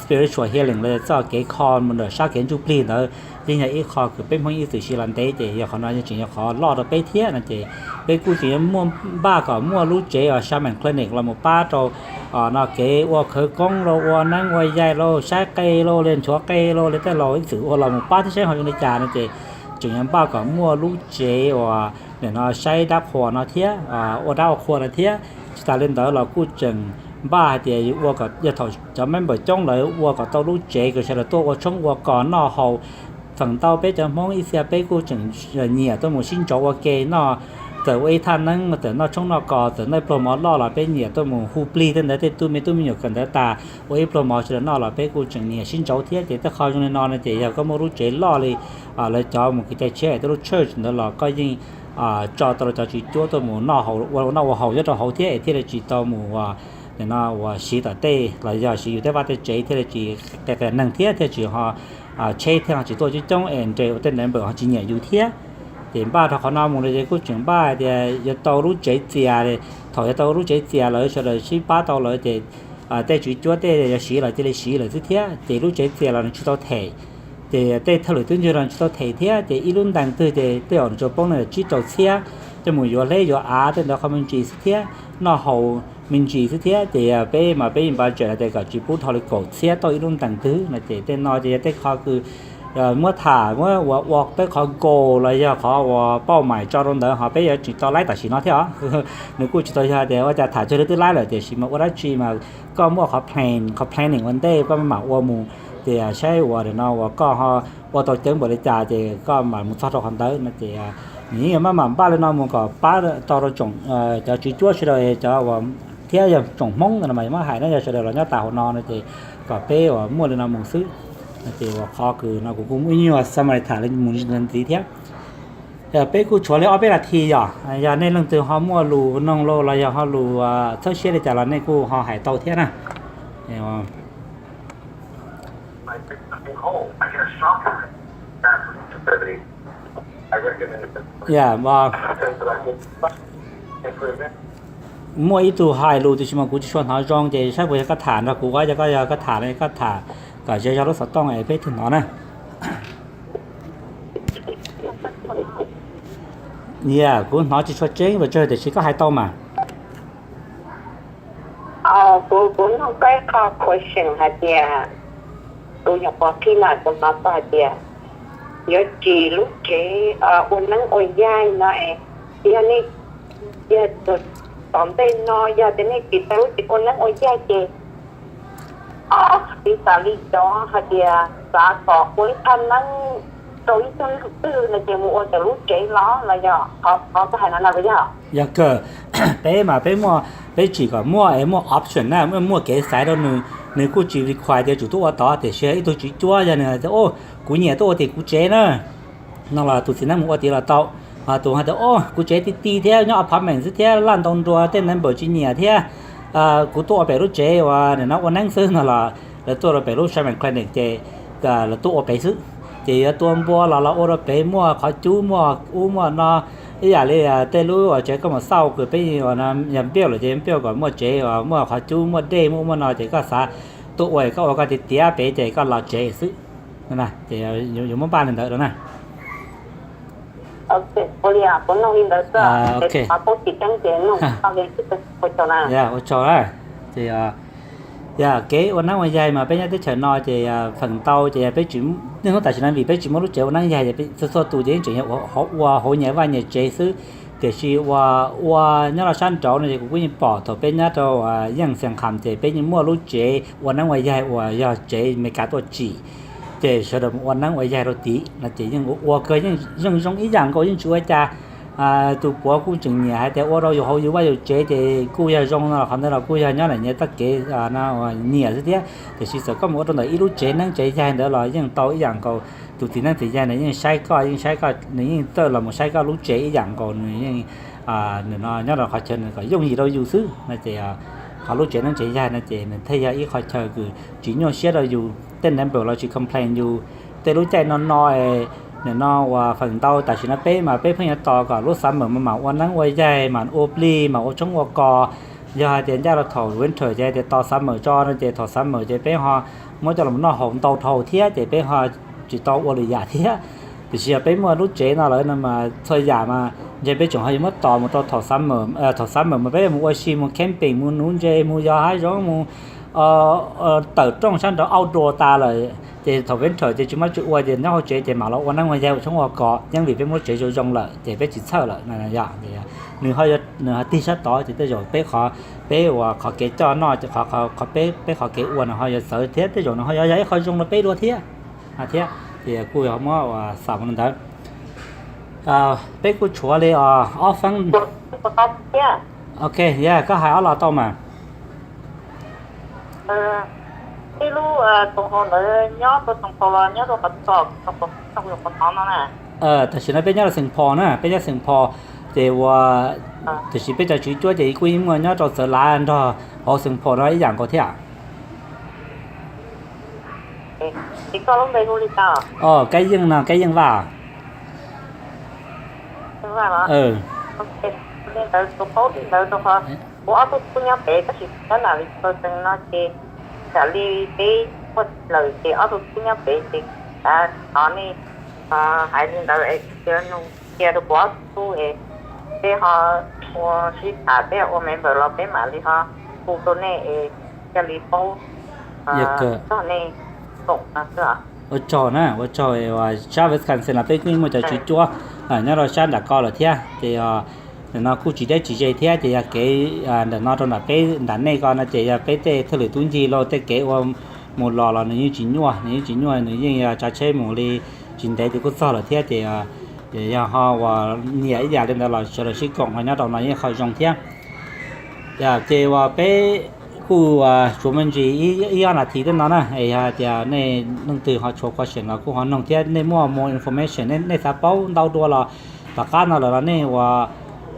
spiritual healing los txoj kev kho mus ntawm sab kev ntsuj plig ntawd yeej yog ib qho kws peb Hmoob ib txwm siv los ntev ces yog qhov no yeej tseem yog qhov loj rau peb thiab no ces peb kuj tseem yuav muaj npaj kom muaj lub tsev uas shaman clinic los mus pab rau no kev ua khawv koob los ua neeb ua yaig los saib qe los li nchuav qe los li tej laus ib txwm ua los mus pab thiab saib ho zoo li cas no ces tseem yuav npaj kom muaj lub tsev uas nim no saib dab qhuas no thiab, ua dab ua qhua no thiab. Tsis tas li ntawd los kuj tseem npaj hais tias yuav ua kom yog thaum cov member coob lawm ua kom tau lub tsev kws sawv daws tuaj ua tshoob ua kos noj haus. Feem ntau peb cov Hmoob ib txhia peb kuj tseem nyiam tuaj mus sib ntsauv ua ke noj, txawm ua ib thaj neeb, txawm noj tshoob noj kos, txawm noj pluag mov loj los peb nyiam tuaj mus hu plig tej ntawd, tej tub me tub me nyuam kawm ntawv tas ua ib pluag mov sawv daws noj los peb kuj tseem nyiam sib ntsauv thiab. Ces tej qho zoo li no no ces yog koj muaj lub tsev loj li lawv cov mus kev cai tshiab es tej lub church ntawd los koj yeej tso tau rau cov tswv cuab tuaj mus noj ua noj ua haus nyob rau hauv thiab es thiaj li tsis tau mus ua, nim no ua siv tom tej los yog siv yus tej vaj tej tsev thiaj li tsis qias qias neeg thiab thiaj tsis ho tsheb thiaj ho tsis tuaj coob coob es nres ua tej member ho tsis nyiam yus thiab. Ces npaj rau qhov no mus li ces kuj tseem npaj hais tias yuav tau lub tsev txias, thaum yuav tau lub tsev txias lawm sawv daws sib pab tau lawm ces tej tswv cuab tej yuav siv los cia li siv lawm xwb thiab. Ces lub tsev txias los nws tsis tau them, ces tej thawj lwm tub ntsuag los nws tsis tau them thiab. Ces ib lub ntees twg ces tej zaum nws tsuas poob li tsib rau txhiab, coj mus yuav hleb yuav av tej ntawd qhov me ntsis xwb thiab, noj haus me ntsis xwb thiab. Ces peb mas peb yeej npaj tsawm hais tias kom tsis pub dhau li kaum txhiab tauj ib lub ntees twg no. Ces tej no ces yog tej qho kws muab tham muab ua ua peb qhov goal los yog qhov uas pauj mais tso rau ntawd ho peb yuav tseem tau laib tam sim no thiab os. Nws kuj tsis tau yog tias ua cas tham tsawg lub twb laib lawm, tiam sis mas ua dab tsi mas koj muaj qhov plan, qhov planning ua ntej koj mam ua mus, ces saib ua no uas koj ho ua tau ceev npaum li cas ces koj mam mus txog rau qhov ntawd no. Ces nws yeej yuav maj mam npaj li no mus kom pab tau rau tsoom cov tswv cuab sawv daws cov uas thiab yog tsoom Hmoob no mas yuav muab hais no yog sawv daws los nyob tas hauv no no ces kom peb uas muaj li no mus xwb. Ces uas qhov kws no kuv kuj ib nyuag summary tham li mus ntxiv thiab. Peb kuj tshuav li ob peb nas this yom, yog nej leej twg ho muaj lus noog los los yog ho lus txhawb siab li cas los nej kuj ho hais tau thiab na. Muaj ib tug hais lus tiam sis mas kuv tsis tshua hnov zoo ces saib puas yog koj tham nrog kuv, yog koj, yog koj tham no koj tham kom ze zog lub xov tooj es peb thiaj hnov na. Yog kuv hnov tsis tshua tseeb, tiam sis koj hais tau mas. Kuv, kuv nug koj ib qho question hais tias, kuv nyuam qhuav qhib na kuv hnov tau hais tias yuav tsim lub tsev ua neeb ua yaig no es, yog nej, yog tom ntej no yog tias nej tsis tau lub tsev ua neeb ua yaig ces ob txiv xav li cov hais tias xav kom ua ib thaj neeb rau ib tug neeg twg no ces mus ua cov lub tsev los los yog qhov koj hais no na puas yog? Yog kawg, peb mas peb muaj, peb tsim kom muaj es muaj option na, muaj kev xaiv rau nws. Nws kuj tsis require tias tsum tuaj ua tod, tiam sis ib tug tswv cuab yog nws hais tias, o, kuv nyiam tuaj ua tim kuv tsev na, no los tus txiv neeb mus ua tid los tau. Ho tus hais tias, o, kuv tsev ti ti thiab nyob apartment xwb thiab laj ntau nrua tej neighbor tsis nyiam thiab, kuv tuaj ua pem lub tsev uas nim no ua neeb xwb no los lawv tuaj rau pem lub shaman clinic ces lawv tuaj ua pem xwb. Ces yuav tua npua los los ua rau pem, muaj qhov cub muaj ub muaj no, ib yam li tej lub uas tsev koj mus xauj kws peb yog npiaj lawm ces npiaj kom muaj tsev uas muaj qhov cub muaj dej muaj ub muaj no ces koj xav tuaj ua koj ua koj tiav tiav pem ces koj los tsev xwb. Ces yuav muab npaj li ntawd rau na. Ok, ua tsaug na. Yog kev ua neeb ua yaig mas peb nyob teb chaws no ces feem ntau ces yog peb tsis, niaj hnub tam sim no vim peb tsis muaj lub tsev ua neeb yaig ces txhua txhua tus ces yeej tseem yog ua hauv nyias vaj nyias tsev xwb. Tiam sis ua, ua nyob rau sab nraud no ces kuv kuj yeej pom thaum peb nyob rau yeej Xeev Khuam ces peb yeej muaj lub tsev ua neeb ua yaig uas yog tsev Meskas tuaj tsim, ces sawv daws mus ua neeb ua yaig rau tim no ces yeej ua kawg, yeej zoo ib yam nkaus yeej tsis ua cas. Tus puav kuj tseem nyiam hais tias ua rau yus hauv yus vaj yus tsev ces kuj yog zoo no los qhov ntawd los kuj yog nyob lam nyias txoj kev nyiam xwb thiab. Tiam sis txawm koj mus ua rau ntawm ib lub tsev neeb tsev yaig ntawd los yeej tau ib yam nkaus. Tus txiv neeb txiv yaig nws yeej saib koj, yeej saib koj, nws yeej txawj los mus saib koj lub tsev ib yam nkaus nws yeej, nws no nyob rau qhov chaw nws kom yooj yim rau yus xwb no ces qhov lub tsev neeb tsev yaig no ces nws thiaj yog ib qho chaw kws tsis nyuaj siab rau yus. Tej neighbor los tsis complain yus. Tej lub caij no no es nim no uas feem ntau tam sim no peb mas peb pheej yuav tos kom lub summer mas mam ua neeb ua yaig, mam ua plig, mam ua tshoob ua kos. Yog hais tias ncaj rau thaum winter ces hais tias tos summer tso no ces thaum summer ces peb ho muab coj los noj haus ntau dhau thiab ces peb ho tsis tau ua lwm yam thiab. Tiam sis yog peb muaj lub tsev no lawm no mas txhua yam mas ntshe peb tseem ho yuav muab tos mus rau thaum summer, thaum summer mas peb mus ua si, mus camping, mus nuv ntses, mus yos hav zoov, mus tawm rooj sab nraud outdoor tas lawm ces thaum winter ces tsis muaj tsi ua ces nyob hauv tsev ces mam los ua neeb ua yaig ua tshoob ua kos, yeej vim peb muaj tsev zoo zoo lawm ces peb tsis txhawj lawm. Nws ho tig sab tod ces tej zaum peb qhov, peb uas qhov kev coj noj, qhov, peb qhov kev ua nws ho yuav txawv thiab tej zaum nws ho yuav yog ib qho zoo rau peb dua thiab. Thiab ces kuj yog muab ua xam ua li ntawd. Peb kuj tshuav li ob feeb. Ok, yog koj hais ob los tau mas. Tam sim no peb nyob rau Saint Paul na, peb nyob Saint Paul ces ua, tiam sis peb cov tswv cuab ces kuj yeej muaj nyob rau Txawv Lav nrog hauv Saint Paul no ib yam nkaus thiab. Kab Yeej no, Kab Yeej Vaj. Ntawd tus paub li ntawd rau qhov kuv ob tug tub nyob pem tab sis nyob nram li no ces, tam li peb muaj lawm ces ob tug tub nyob pem ces kav tos nej hais li ntawd es cia nug cia rau kuv ob tug tub es peb ho ua sib tham peb ua member los peb mam li ho hu rau nej es thiaj li paub txog nej koom no xwb. Ua tsaug na, ua tsaug. Sab Wisconsin los peb kuj muaj cov tswv cuab nyob rau sab nram ko lawm thiab ces nim no kuj tsis deb tsis ze thiab ces yog kev ntawm no rau nram peb nram nej ko no ces yog peb tej thwj lwm tub ncig lauj tej kev ua mus los los nws yeej tsis nyuaj, nws yeej tsis nyuaj, nws yeej yog tsav tsheb mus li tsis ntev ces kuj txog lawm thiab ces yog ho uas nyiam ib yam li ntawd los sawv daws sib koom ho nyob rau no yeej qhov zoo thiab. Ces uas peb kuj tsuas me ntsis ib ob nas this tej no na es yog hais tias nej leej twg ho tshuav question los kuj ho noog thiab nej muaj more information nej xav paub ntau dua los tom qab no lawm los nej ua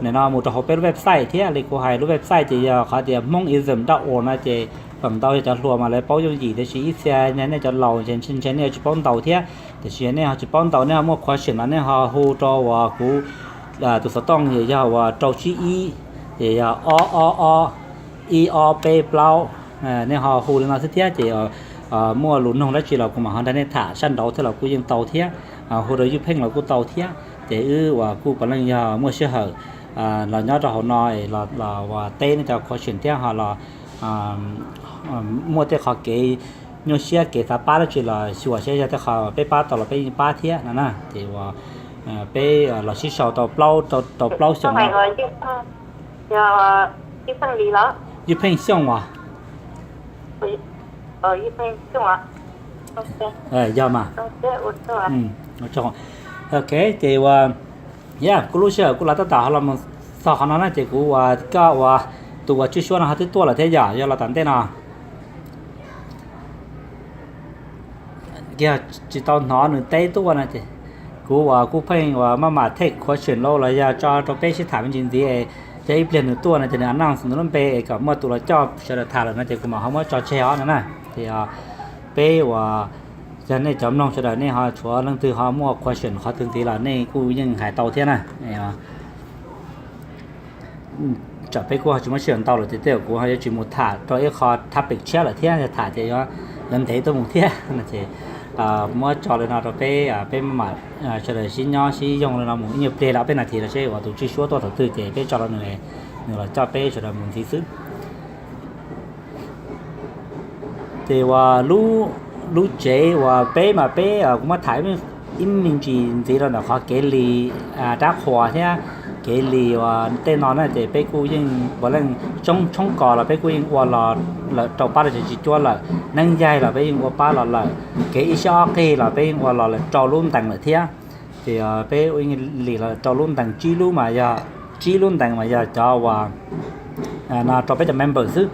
nim no mus rau hauv peb lub website thiab li kuv hais lub website ces yog qhov tias hmoonism dot org no ces feem ntau yog cov hluas mas lawv paub yooj yim tiam sis ib txhia nej cov laus ces ntshe nej yuav tsis paub ntau thiab. Tiam sis nej ho tsis paub ntau nej ho muaj question los nej ho hu rau uas kuv tus xov tooj yog uas rau tsib ib ces yog ob ob ob ib ob peb plaub. Nej ho hu li no xwb thiab ces muaj lus noog dab tsi los kuv mam ho nrog nej tham sab nraud thiab los kuj yeej tau thiab. Hu rau Yuj Pheej los kuj tau thiab ces wb uas kuj puav leej yog muaj sij hawm los nyob rau hauv no los uas teb nej cov question thiab ho los muaj tej qhov kev nyuaj siab kev xav pab dab tsi los xyuas saib yog tej qho peb pab tau los peb yeej pab thiab no na. Ces uas peb los sib sau tau plaub, tau plaub xyoo no. Yog Pheej Xyooj as? Yog mas. Ok, ces uas, yog kuv lub sij hawm kuv los tab tom ho los mus txog qhov no na ces kuv uas, koj uas, tus uas Tswj Suab no ho twb tuaj lawm thiab yom, yog los tom ntej no? Yog tsis tau hnov nws teb tuaj no ces kuv uas kuj pheej uas maj mam take question los los yog tso rau peb sib tham me ntsis ntxiv, yog ib pliag nws tuaj no ces nws announce nws lub npe es kom muaj tus los coj sawv daws tham lawm no ces kuv mam ho muab tso tseg os no na. Ces peb uas, yog nej cov mloog sawv daws nej ho tshuav leej twg ho muaj question qhov twg ntxiv los nej kuj yeej hais tau thiab na. Tsam peb kuj ho tsis muaj sij hawm ntau lawm ces tej zaum kuv ho yuav tsis mus tham rau ib qho topic tshiab lawm thiab, yog tham ces yuav ntev tuaj mus thiab no ces muab tso li no rau peb, peb mam sawv daws sib nyob sib yoog li no mus ib nyuag pliag li ob peb nas this los seb uas tus Tswj Suab tuaj thaum twg ces peb tso rau nws, nws los coj peb sawv daws mus ntxiv xwb. Ces uas lub tsev uas peb mas peb, kuv muab tham ib me ntsis ntxiv rau ntawm qhov kev lis rab qhuas thiab kev lis uas tej no na ces peb kuj yeej puav leej tshoob kos los peb kuj yeej ua los lawm rau pab rau cov tswv cuab lawm, neeb yaig los peb yeej ua pab los lawm, kev ib siab ob qig los peb yeej ua los lawm rau lub ntees lawm thiab. Ces peb ua lis los rau lub ntees tsib lub mas yog, tsib lub ntees mas yog cov uas no rau peb cov member xwb,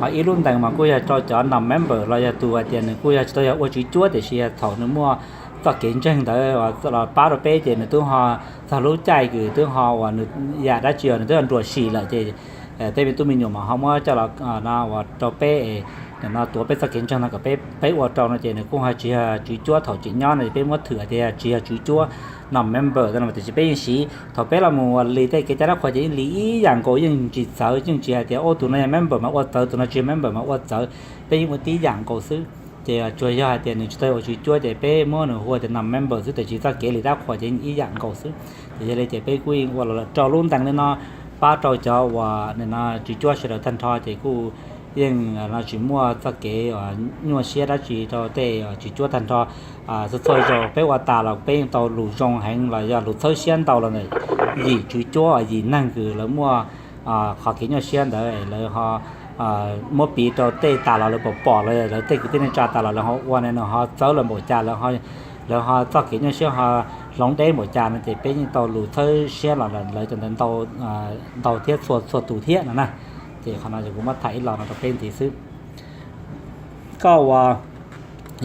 ho ib lub ntees mas kuj yog rau cov non member los yog tus hais tias nws kuj yog tsis tau yog ua tswv cuab tiam sis yog thaum nws muaj txoj kev ntseeg ntawd los pab rau peb ces nws twb ho txog lub caij kws twb ho uas nws yam dab tsi nws twb ho nruam sim lawm ces tej me tub me nyuam mas ho muab coj los no uas rau peb, no tuav peb txoj kev ntseeg no kom peb ua rau no ces nws kuj ho tsis yog tswv cuab thaum tseem nyob no es peb muab thwm tias tsis yog tswv cuab non member no tiam sis peb yeej siv thaum peb los mus ua lis tej kev cai rab qhuas ces yeej lis ib yam nkaus, yeej tsis txawv, yeej tsis hais tias ub tus no yog member mas ua txawv, tus no tsis yog member mas ua txawv, peb yeej ua tib yam nkaus xwb. Ces tsuas yog hais tias nws tsis tau ua tswv cuab ces peb muab nws hu tias non member xwb tiam sis txoj kev lis rab qhuas ces yeej ib yam nkaus xwb. Ces yog li ces peb kuj yeej ua los lawm rau lub ntees li no pab rau cov uas no tswv cuab sawv daws tag nrho ces kuj yeej no tsis muaj txoj kev nyuaj siab dab tsi rau tej tswv cuab tag nrho. Txhua txhua zaus peb ua tas los peb yeej tau lus zoo heev los yog lus txhawb siab ntau los ntawm yim tswv cuab, yim neeg kws lawv muaj qhov kev nyuaj siab ntawd lawv ho muab piv rau tej tas los lawv pom pom los lawv tej kwv tij neej tsa tas los lawv ho ua ne nws ho txawb lawv npaum cas, lawv ho txoj kev nyuaj siab ho hloov deb npaum cas no ces peb yeej tau lus txhawb siab los lawv cov ntawd ntau thiab txhua txhua tus thiab no na. Ces qhov no kuv muab tham ib los no rau peb ntxiv xwb. Koj uas,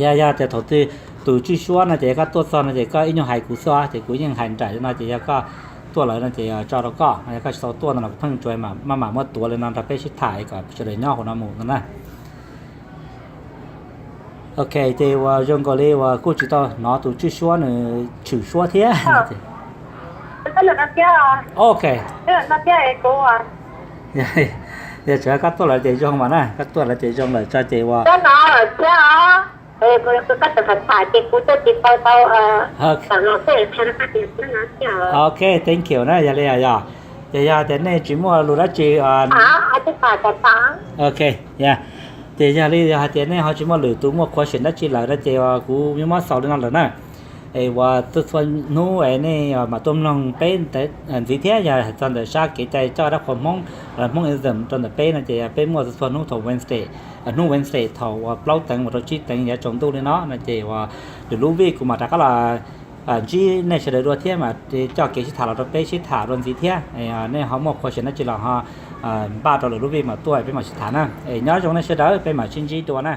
yog, yog tias thaum twg tus Tswj Suab no ces yog koj tuaj txog no ces koj ib nyuag hais kuv xwb ces kuv yeej hais nraim li no ces yog koj tuaj lawm no ces tso rau koj, yog koj tsis tau tuaj no los kuv pheej tsuas maj mam muab tuav li no nrog peb sib tham kom sawv daws nyob hauv no mus no na. Ok, ces uas zoo nkaus li uas kuj tsis tau hnov tus Tswj Suab nws tshwm suab thiab. Ok. Yog tsuav koj tuaj lawm ces zoo mas na, koj tuaj lawm ces zoo lawm tso ces uas Ok, thank you na, yog li yog. Ces yog tias nej tsis muaj lus dab tsi, ok, ces yog li yog hais tias nej ho tsis muaj lwm tus muaj question dab tsi lawm no ces kuv yuav muab xaus li no lawm na. Es uas txhua txhua hnub es nej mam tuaj mloog peb ntxiv thiab yog txog ntawm sab kev cai coj dab qhuas Hmoob, Hmoob ism rau ntawm peb no ces peb muaj txhua txhua hnub thaum Wednesday, hnub Wednesday thaum uas plaub teev mus rau tsib teev yav tsaus ntuj li no no ces uas lwm lub vij kuv mam rov qab los ntsib nej sawv daws dua thiab mas coj kev sib tham los rau peb sib tham dua ntxiv thiab. Nej ho muaj question dab tsi los ho npaj rau lwm lub vij mam tuaj peb mam sib tham na. Es nyob zoo nej sawv daws, peb mam sib ntsib dua na.